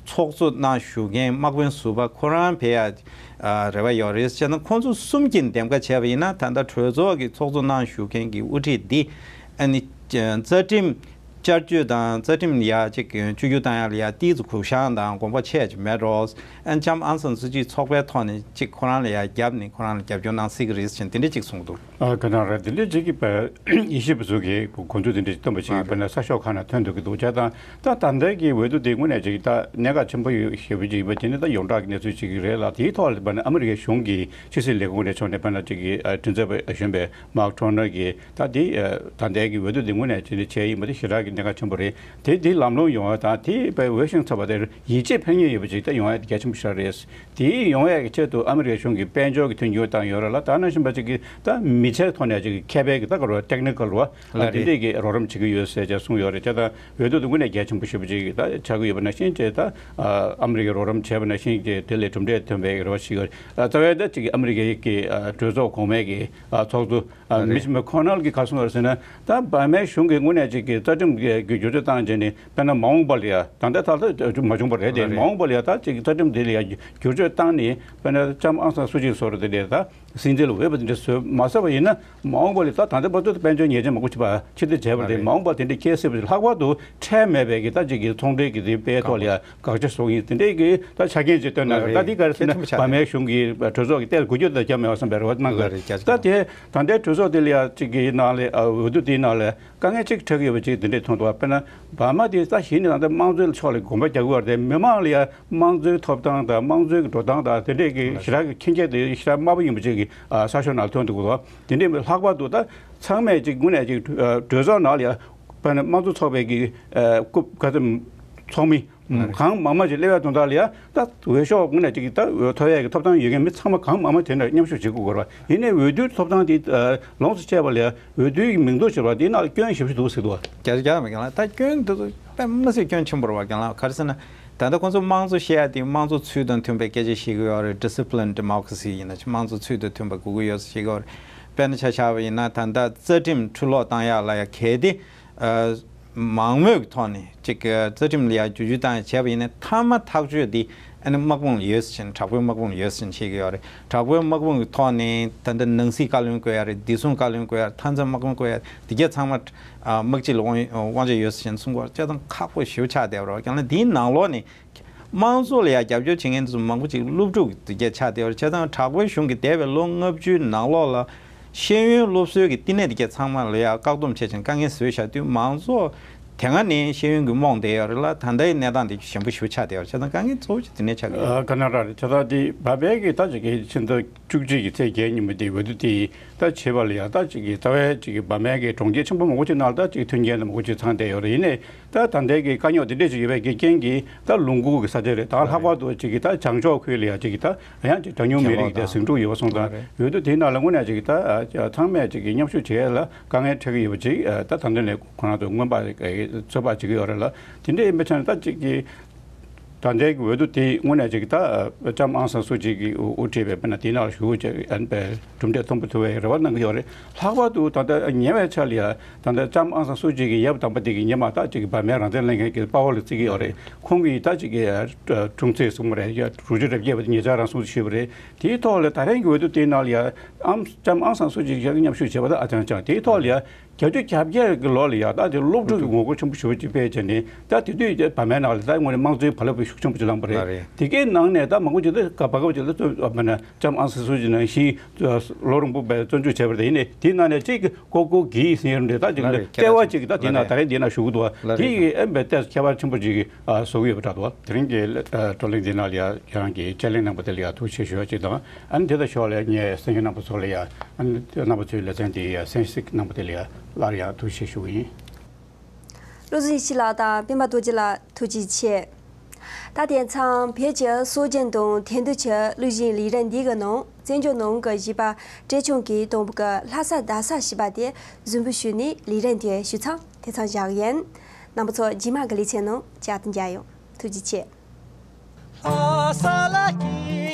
ཚོགས་གཙོ་གནང་བཞུགས་མཁན་དམག་དཔོན་ཟུར་པ་ཁོ་རང་ཕེབས་ཡག་རེ་བ་ཡོད་རེད། བྱས་ན་ཁོང་ཚོ་གསུམ་གྱིས་འདེམས་ཀ་བྱས་པ་ཡིན་ན་ད་ལྟ་གྲོས་ཚོགས་ཀྱི་ཚོགས་གཙོ་གནང་བཞུགས་མཁན་གྱི་དབུ་ཁྲིད་འདི་ཨ་ནི་རྩ་ཁྲིམས་བསྐྱར་བཅོས་དང་རྩ་ཁྲིམས་ཡ་གཅིག་གི་བཅོས་བསྒྱུར་བཏང་ཡ་ལ་ཡ་ཏིས་གུག་ཤང་དང་དགོངས་པ་ཆེ་ཅིག་མེད་རོགས། ཨན་ལྕམ་ཨང་སང་སུ་ཅིའི་ཚོགས་པའི་ཐོག་ནས་གཅིག་ཁོ་རང་ལ་ཡ་རྒྱབ་ནས་ཁོ་རང་ལ་རྒྱབ་སྐྱོར་གནང་སྲིད་ཀྱི་རེད་ཟེར་དེ་འདྲས་གཅིག་གསུངས་འདུག་ཨ་ག་ནང་རེད། དེ་འདྲས་གཅིག་གི་དབྱེ་ཞིབ་པ་ཚོ་གིས་དགོངས་ཚུལ་དེ་འདྲས་གཏོང་པ་ཞིག་ཡིན་པ་ན་གསར་ཤོག་ཁག་ནང་ཐོན་འདུག་གི་འདུག་བྱས་ཙང་ད་ད་ལྟའི་གི་འོས་བསྡུ་དེ་དངོས་གནས་ཅིག་ད་གནད་འགག་ཆེན་པོ་ཡོད་ཞེ་པོ་ཅིག་ཡིན་པ་དེ་ནི་ད་ཡོངས་གྲགས་ཀྱི་གནས་ཚུལ་ཅིག་རེད་ལ། དེའི་ཐོག་ལ་དཔེར་ན་ཨ་མི་རི་ཀའི་གཞུང་གི་ཕྱི་སྲིད་ལས་ཁུངས་ནས་ཕྱོགས་ནས་དཔེར་ན་ཅིག་གི་མགྲིན་ཚབ་པ་གཞོན་པའི་མཱག་ཁྲོ་ནར་གྱིས་ད་དེ་ད་ལྟའི་གི་འོས་བསྡུ་དེ་དངོས་གནས་ཅིག་བྱས་ཡིན་པ་དེ་ཞེ་དྲག་གི་གནད་འགག་ཆེན་པོ་རེད། དེ་དེ་ལམ་ལྷོང་ཡོང་བ་དང་དེ་དཔེ་འོས་ཤིང་འཚབ་པ་དེར་ཡིད་ཆེས་ཕན་ཡོན་ཡོད་པ་ཅིག་ད་ཡོང་ཡ་དེ་གལ་ཆེན་པོ་ཞིག་རེད། དེའི་ཡོང་ཡག་གི་ཆེད་དུ་ཨ་མི་རི་ཀའི་གཞུང་གིས་དཔལ་འབྱོར་གྱི་མཐུན་འགྱུར་བཏང་ཡོད་རེད་ལ། ད་ནང་བཞིན་པ་ཅིག་གིས་ད་མི་ཆའི་ཐོག་ནས་ཅིག་མཁས་པའི་གི་ད་ག་རོ་ཊེག་ནི་ཀལ་རོ་ཨ་དེ་འདྲས་ཀྱི་རོགས་རམ་བྱེད་ཀྱི་ཡོད་ཟེར་ཅིག་གསུངས་ཡོད་རེད། བྱས་ཙང་འོས་བསྡུ་དེ་དངོས་གནས་གལ་ཆེན་པོ་ཞེ་པོ་ཅིག་ད་ཆགས་ཀྱི་ཡོད་པ་ནང་བཞིན་ཅིག་ད་ཨ་མི་རི་ཀས་རོགས་རམ་བྱས་པ་ནང་བཞིན་ཅིག་དེ་ལས་གྲུབ་འབྲས་ཐོན་པའི་རེ་བ་ཞིག་ཡོད་རེད། རྩ་བའི་ད་ཅིག་ཨ་མི་རི་ཀའི་གི་གྲོས་ཚོགས་གོང་མའི་གི་ཚོགས་གཙོ་ཨ་མིཆ་མེ་ཁོ་ནལ་གྱིས་ག་གསུངས་ཡོད་ཟེར་ན། ད་འབར་མའི་གཞུང་གིས་དངོས་གནས་ཅིག་གི་རྩ་ཁྲིམས་ཀྱི་བསྒྱུར་བཅོས་བཏང་རྗེས་ནས་དཔེར་ན་མ་འོངས་པ་ལ་ཡ་ད་ལྟ་ད་ལྟ་མ་བྱུང་བ་རེད་དེ། མ་འོངས་པ་ལ་ཡ་ད་ཅིག་རྩ་ཁྲིམས་འདི་ལ་ཡ་བསྒྱུར་བཅོས་བཏང་ནས་དཔེར་ན་ལྕམ་ཨང་སང་སུ་ཅི་སོགས་དེ་འདྲས་ད་སྲིད་འཛིན་ལ་འོས་པ་དེ་འདྲས་བཟོས་མ་ཟེར་བ་ཡིན་ན། མ་འོངས་པ་ལ་ད་ད་ལྟ་བར་དུ་དཔལ་འབྱོར་ཉེས་ཅན་མང་པོ་ཅིག་ཕྱིར་འཐེན་བྱས་པ་རེད། མ་འོངས་པ་དེ་འདྲས་འཁེལ་སྲིད་པ་ཅིག་ལྷག་པར་དུ་ཁྲལ་མེད་པའི་གི་ད་ཅིག་གི་ཚོང་འབྲེལ་གྱི་དེ་སྤེལ་ཐོག་ལ་ཡ་དགག་བྱ་བཟོ་གི་ཡིན། དེ་འདྲས་གི་ད་ཆ་རྐྱེན་ཅིག་བཏོན་ན་ད་འདི་ག་རེ་ཟེར་ན་འབར་མའི་གཞུང་གི་གྲོས་ཚོགས་ཀྱི་ལྟེ་ལ་འགུལ་སྐྱོད་ད་རྒྱབ་མེད་པ་བསམ་པའི་རེ་བ་གནང་གི་རེད། ད་དེ། ད་ལྟའི་གྲོས་ཚོགས་དེ་ལ་ཡ་གཅིག་གི་ནང་ལ་ཨ་འོས་བསྡུ་དེའི་ནང་ལ་དཀའ་ངལ་གཅིག་འཕྲད་ཀྱི་ཡོད་པ་གཅིག་དེ་འདྲས་མཐོང་འདུག་དཔེར་ན་འབར་མ་དེ་ད་གཞི་ནས་ད་ལྟ་དམངས་གཙོའི་ཕྱོགས་ལ་དགོངས་པ་རྒྱག་གི་ཡོད་རེད། མི་མང་ལ་ཡ་དམངས་གཙོའི་ཐོབ་ཐང་དང་དམངས་གཙོའི་འགྲོ་སྟངས་དང་དེ་འདྲས་ཀྱི་ཞེ་དྲག་གི་ཁྱད་ཆོས་དེ་ཞེ་དྲག་དམའ་པོ་ཡིན་པ་གཅིག་གི་ཨ་གསར་ཤོག་ནང་ཐོན་འདུག་གོ། དེ་འདྲས་ལྷག་པར་དུ་ད་ཚང་མས་གཅིག་དངོས་གནས་གཅིག་གྲོས་ཚོགས་ནང་ལ་ཡ་དཔེར་ན་དམངས་གཙོ་ཚོགས་པའི་གི་ཨ་སྐུ་ག་ཚོད་ཚོགས་མི། གང་མང་མང་ཅིག་སླེབས་ཡ་དོན་དག་ལ་ཡ་ད་འོས་ཤོག་དངོས་གནས་ཅིག་ད་འོས་ཐོབ་ཡ་གི་ཐོབ་ཐང་ཡོད་མཁན་མི་ཚང་མ་གང་མང་མང་དེ་འདྲ་མཉམ་ཞུགས་བྱེད་དགོས་ཀྱི་རེད་བ། ཡིན་ནའི་འོས་བསྡུའི་ཐོབ་ཐང་དེ་ལོངས་སུ་སྤྱད་པ་ལ་ཡ་འོས་བསྡུའི་གི་མིང་འདོགས་བྱེད་པ་དེའི་ནང་ལ་སྐྱོན་ཞེ་པོ་ཅིག་འདུག་ཟེར་འདུག་རྒྱ་རྒྱ་མི་རྒན་ལགས་ད་སྐྱོན་འདི་ཚོ་དཔེ་མི་སྲིད་སྐྱོན་ཆེན་པོ་རེད་བ། རྒན་ལགས་ག་རེ་ཟེར་ན་ད་ལྟ་ཁོང་ཚོ་དམངས་གཙོ་བཤད་ཡ་དེ་དམངས་གཙོ་ཚུལ་དང་མཐུན་པའི་སྐད་ཆ་བཤད་ཀྱི་ཡོད་རེད། Discipline Democracy ཡིན་ན་དམངས་གཙོ་ཚུལ་དང་མཐུན་པ་དགོས་ཀྱི་ཡོད་ཟེར་བཤད་ཀྱི་ཡོད་རེད། དཔེར་ན་ཆ་བཞག་པ་ཡིན་ན་ད་ལྟ་རྩ་ཁྲིམས་འཕྲུལ་སློག་བཏང་ཡ་ལ་ཡ་གལ་ཏེ། མང་མོས་ཀྱི་ཐོག་ནས་ཅིག་གི་རྩ་ཁྲིམས་ལ་ཡ་བསྒྱུར་བཅོས་བཏང་བྱས་པ་ཡིན་ན་མཐའ་མ་ཐག་གཅོད་འདི་ཨ་ནི་དམག་དཔུང་ལ་ཡོད་ཟེར་ནས་དྲག་པོའི་དམག་དཔུང་ལ་ཡོད་ཟེར་ནས་བཤད་ཀྱི་ཡོད་རེད། དྲག་པོའི་དམག་དཔུང་གི་ཐོག་ནས་ད་ལྟ་ནང་སྲིད་བཀའ་བློན་བསྐོ་ཡ་རེད། བདེ་སྲུང་བཀའ་བློན་བསྐོ་ཡ་རེད། མཐའ་མཚམས་དམག་དཔུང་བསྐོ་ཡ་རེད། འདི་གས་ཚང་མ་དམག་སྤྱི་ལ་དབང་དབང་ཆ་ཡོད་ཟེར་ནས་གསུང་གི་ཡོད་རེད། བྱས་ཙང་ཁག་པོ་ཞེ་པོ་ཆགས་བསྡད་པ་རེད། ཀྱང་ན་འདིའི་ནང་ལོགས་ནས། དམངས་གཙོ་ལ་ཡང་རྒྱབ་སྐྱོར་བྱེད་མཁན་ཚོ་མང་པོ་ཅིག་སློབ་ཕྲུག་དེ་གས་ཆགས་བསྡད་ཡོད་རེད། བྱས་ཙང་དྲག་པོའི་གཞུང་གིས་འདས་པའི་ལོ་ལྔ་བཅུའི་ནང་ལོགས་ལ་ཤེས་ཡོན་སློབ་གསོའི་གི་བསྟི་གནས་དེ་གས་ཚང་མ་ལ་ཡང་བཀག་སྡོམ་བྱས་ཤིང་དཀའ་ངལ་བཟོས་བཞག་དུས་མང་གཙོ་ དེ་སྔ་ནས་ཤེས་ཡོན་གྱིས་རྨོངས་བསྡད་ཡོད་རེད་ལ། ད་ལྟའི་གནས་སྟངས་དེ་ཞན་པོ་ཞེ་པོ་ཆགས་བསྡད་ཡོད་རེད། བྱས་ཙང་དཀའ་ངལ་གཙོ་བོ་ཅིག་དེ་ནས་ཆགས་ཀྱི་ཡོད། ཨ། ག་ན་ར་རེད། ད་ལྟ་དེ་བ་མའི་གི་ད་ཅིག་གི་ཕྱི་ཟླ་བཅུ་གཅིག་གི་ཚེས་བརྒྱད་ཉིན་མོ་དེ་འོས་བསྡུ་དེ་ད་བྱེད་པ་ལ་ཡང་ད་ཅིག་གི་རྩ་བའི་ཅིག་གི་བ་མའི་གི་གྲོང་ཁྱེར་ཆེན་པོ་མང་པོ་ཅིག་ནང་ལ་ད་ཅིག་མཐུན་རྐྱེན་དང་མང་པོ་ཅིག་ཚང་བསྡད་ཡོད་རེད། ཡིན་ནའི་ད་ད་ལྟའི་གི་དཀའ་རྙོག་དེ་འདྲས་ཅིག་ཡོད་པའི་གི་རྐྱེན་གྱིས་ད་ལུང་ཁུག་གི་ས་ཆ་རེད། ད་ལྷག་པར་དུ་ཅིག་གི་ད་བྱང་ཕྱོགས་ཁུལ་ལ་ཡང་ཅིག་གི་ད་ཡང་ཅིག་གྲངས་ཉུང་མི་རིགས་དེ་ཟིང་འཁྲུག་ཡོད་པ་སོང་ཙང་། འོས་བསྡུ་དེའི་ནང་ལ་དངོས་གནས་ཅིག་གི་ད་ཚང་མས་ཅིག་གི་མཉམ་ཞུགས་བྱེད་ཡས་ལ་དཀའ་ངལ་འཕྲད་ཀྱི་ཡོད་པ་ཅིག་ད་ད་ལྟ་ནས་ཁོ་རང་ཚོ་མངོན་པ་ཚོད་དཔག་བྱེད་ཀྱི་ཡོད་རེད་ལ། དེ་འདྲ་ཡིན་པའི་ཆ་ནས་ད་ཅིག་གི་ད་ལྟའི་གི་འོས་བསྡུ་དེ་དངོས་གནས་ཅིག་ད་ལྕམ་ཨང་སང་སུའུ་ཅི་གིས་དབུ་ཁྲིད་པའི་དཔེར་ན་དེའི་ནང་ལ་ཞུགས་བྱས་ཨན་པའི་གྲུབ་འབྲས་མཐོན་པོ་ཐོབ་པའི་རེ་བ་གནང་གི་ཡོད་རེད། ལྷག་པར་དུ་ད་ལྟ་ཉེ་བའི་ཆར་ལ་ཡ་ད་ལྟ་ལྕམ་ཨང་སང་སུའུ་ཅི་གི་ཡབ་དམ་པ་དེ་གི་ཉི་མ་ད་ཅིག་གི་བ་མའི་རང་བཙན་ལེན་མཁན་གྱི་དཔའ་བོ་ལ་བརྩི་གི་ཡོད་རེད། ཁོང་གིས་ད་ཅིག་གི་དྲུང་ཆེ་གསུངས་པ་རེད། ཡ་དྲུག་ཅུ་རེ་བརྒྱད་པ་དེ་ཉེ་ཆར་རང་གསུངས་ཞུས་པ་རེད། དེའི་ཐོག་ལ་ད་རིང་གི་འོས་བསྡུ་དེའི་ནང་ལ་ཡ་ཨམ་ལྕམ་ཨང་སང་སུའུ་ཅི་གི་མཉམ་ཞུགས་བྱས་པ་ད་ཨ་ཅང་ཅང་། དེའི་ཐོག་ལ་ཡ་བརྒྱད་ཅུ་གྱ་བརྒྱད་ཀྱི་ལོ་ལ་ཡ་ད་དེ་སློབ་ཕྲུག་གི་ངོ་རྒོལ་ཆེན་པོ་ཞེ་པོ་ཅིག་སྤེལ་བྱས་ནས། ད་དེ་དུས་བར་མའི་ནང་ལ་ད་དངོས་གནས་དམངས་གཙོའི་བག་ལེབ་ཤུགས་ཆེན་པོ་ཅིག་བླངས་པ་རེད། ལགས་རེད། དེ་གའི་ནང་ནས་ད་མང་པོ་ཅིག་ད་ག་བ་ག་བ་ཅིག་ད་ལྕམ་ཨང་སང་སུའུ་ཅི་ནང་བཞིན་ལོ་རིང་པོ་བརྩོན་འགྲུས་བྱས་པ་རེད། ཡིན་ནའི་དེའི་ནང་ནས་གཅིག་གི་ཀོ་ཀོ་གི་ཟེར་ཡོད་རེད། ད་ཅིག་ལགས་རེད། ལྟེ་བ་ཅིག་ད་དེ་ནང་ད་རེས་འདི་ནང་ཞུགས་འདུག་བ། ལགས་རེད། དེ་ཡི་ཨེམ་པའི་ཏེས་ཁྱད་པར་ཆེན་པོ་ཅིག་བཟོ་གི་ཡོད་པ་འདྲ་འདུག་བ། དེ་རིང་གི་བགྲོ་གླེང་འདི་ནང་ལ་ཡ་ཁྱེད་རང་གིས་དཔྱད་གླེང་གནང་པ་དེ་ལ་ཡ་ཐུགས་རྗེ་ཆེ་ཞུ་བ་ཅིག་དང་། ཨ་ནི་དེ་དང་ཞོར་ལ་ཡ་ངས་གསན་མཁན་རྣམ་པ་ཚོ་ལ་ཡ་ཨ་ནི་རྣམ་པ་ཚོའི་ལེ་ཚན་དེ་ཡ་གསན་གཟིགས་གནང་པ་དེ་ལ་ཡ་སླར་ཡང་ཐུགས་རྗེ་ཆེ་ཞུ་གི་ཡིན། བློ་བཟང་ཡེ་ཤེས་ལགས་དང་སྤེན་པ་རྡོ་རྗེ་ལགས་ཐུགས་རྗེ་ཆེ། ད་དེང་སང་བོད་ཀྱི་སྲོལ་རྒྱུན་དང་དེང་དུས་ཀྱི་གླུ་གཞས་ལེ་ཚན་འདི་གི་ནང་བཙན་བྱོལ་ནང་གི་གཞས་པ་བཀྲས་མཆོག་གིས་གཏོང་པོ་གི་ལྷ་ས་རྡ་ས་ཞེས་པ་དེ་གཟིགས་འབུལ་ཞུས་ནས་ལེ་ཚན་དེ་ཞུས་ཚང་དེ་ཚང་བཞག་ཡིན། རྣམ་པ་ཚོ་རྗེས་མ་གི་ལེ་ཚན་ནང་བསྐྱར་དུ་མཇལ་ཡོང་། ཐུགས་རྗེ་ཆེ། ལྷ་ས་ལ་སྐྱིད།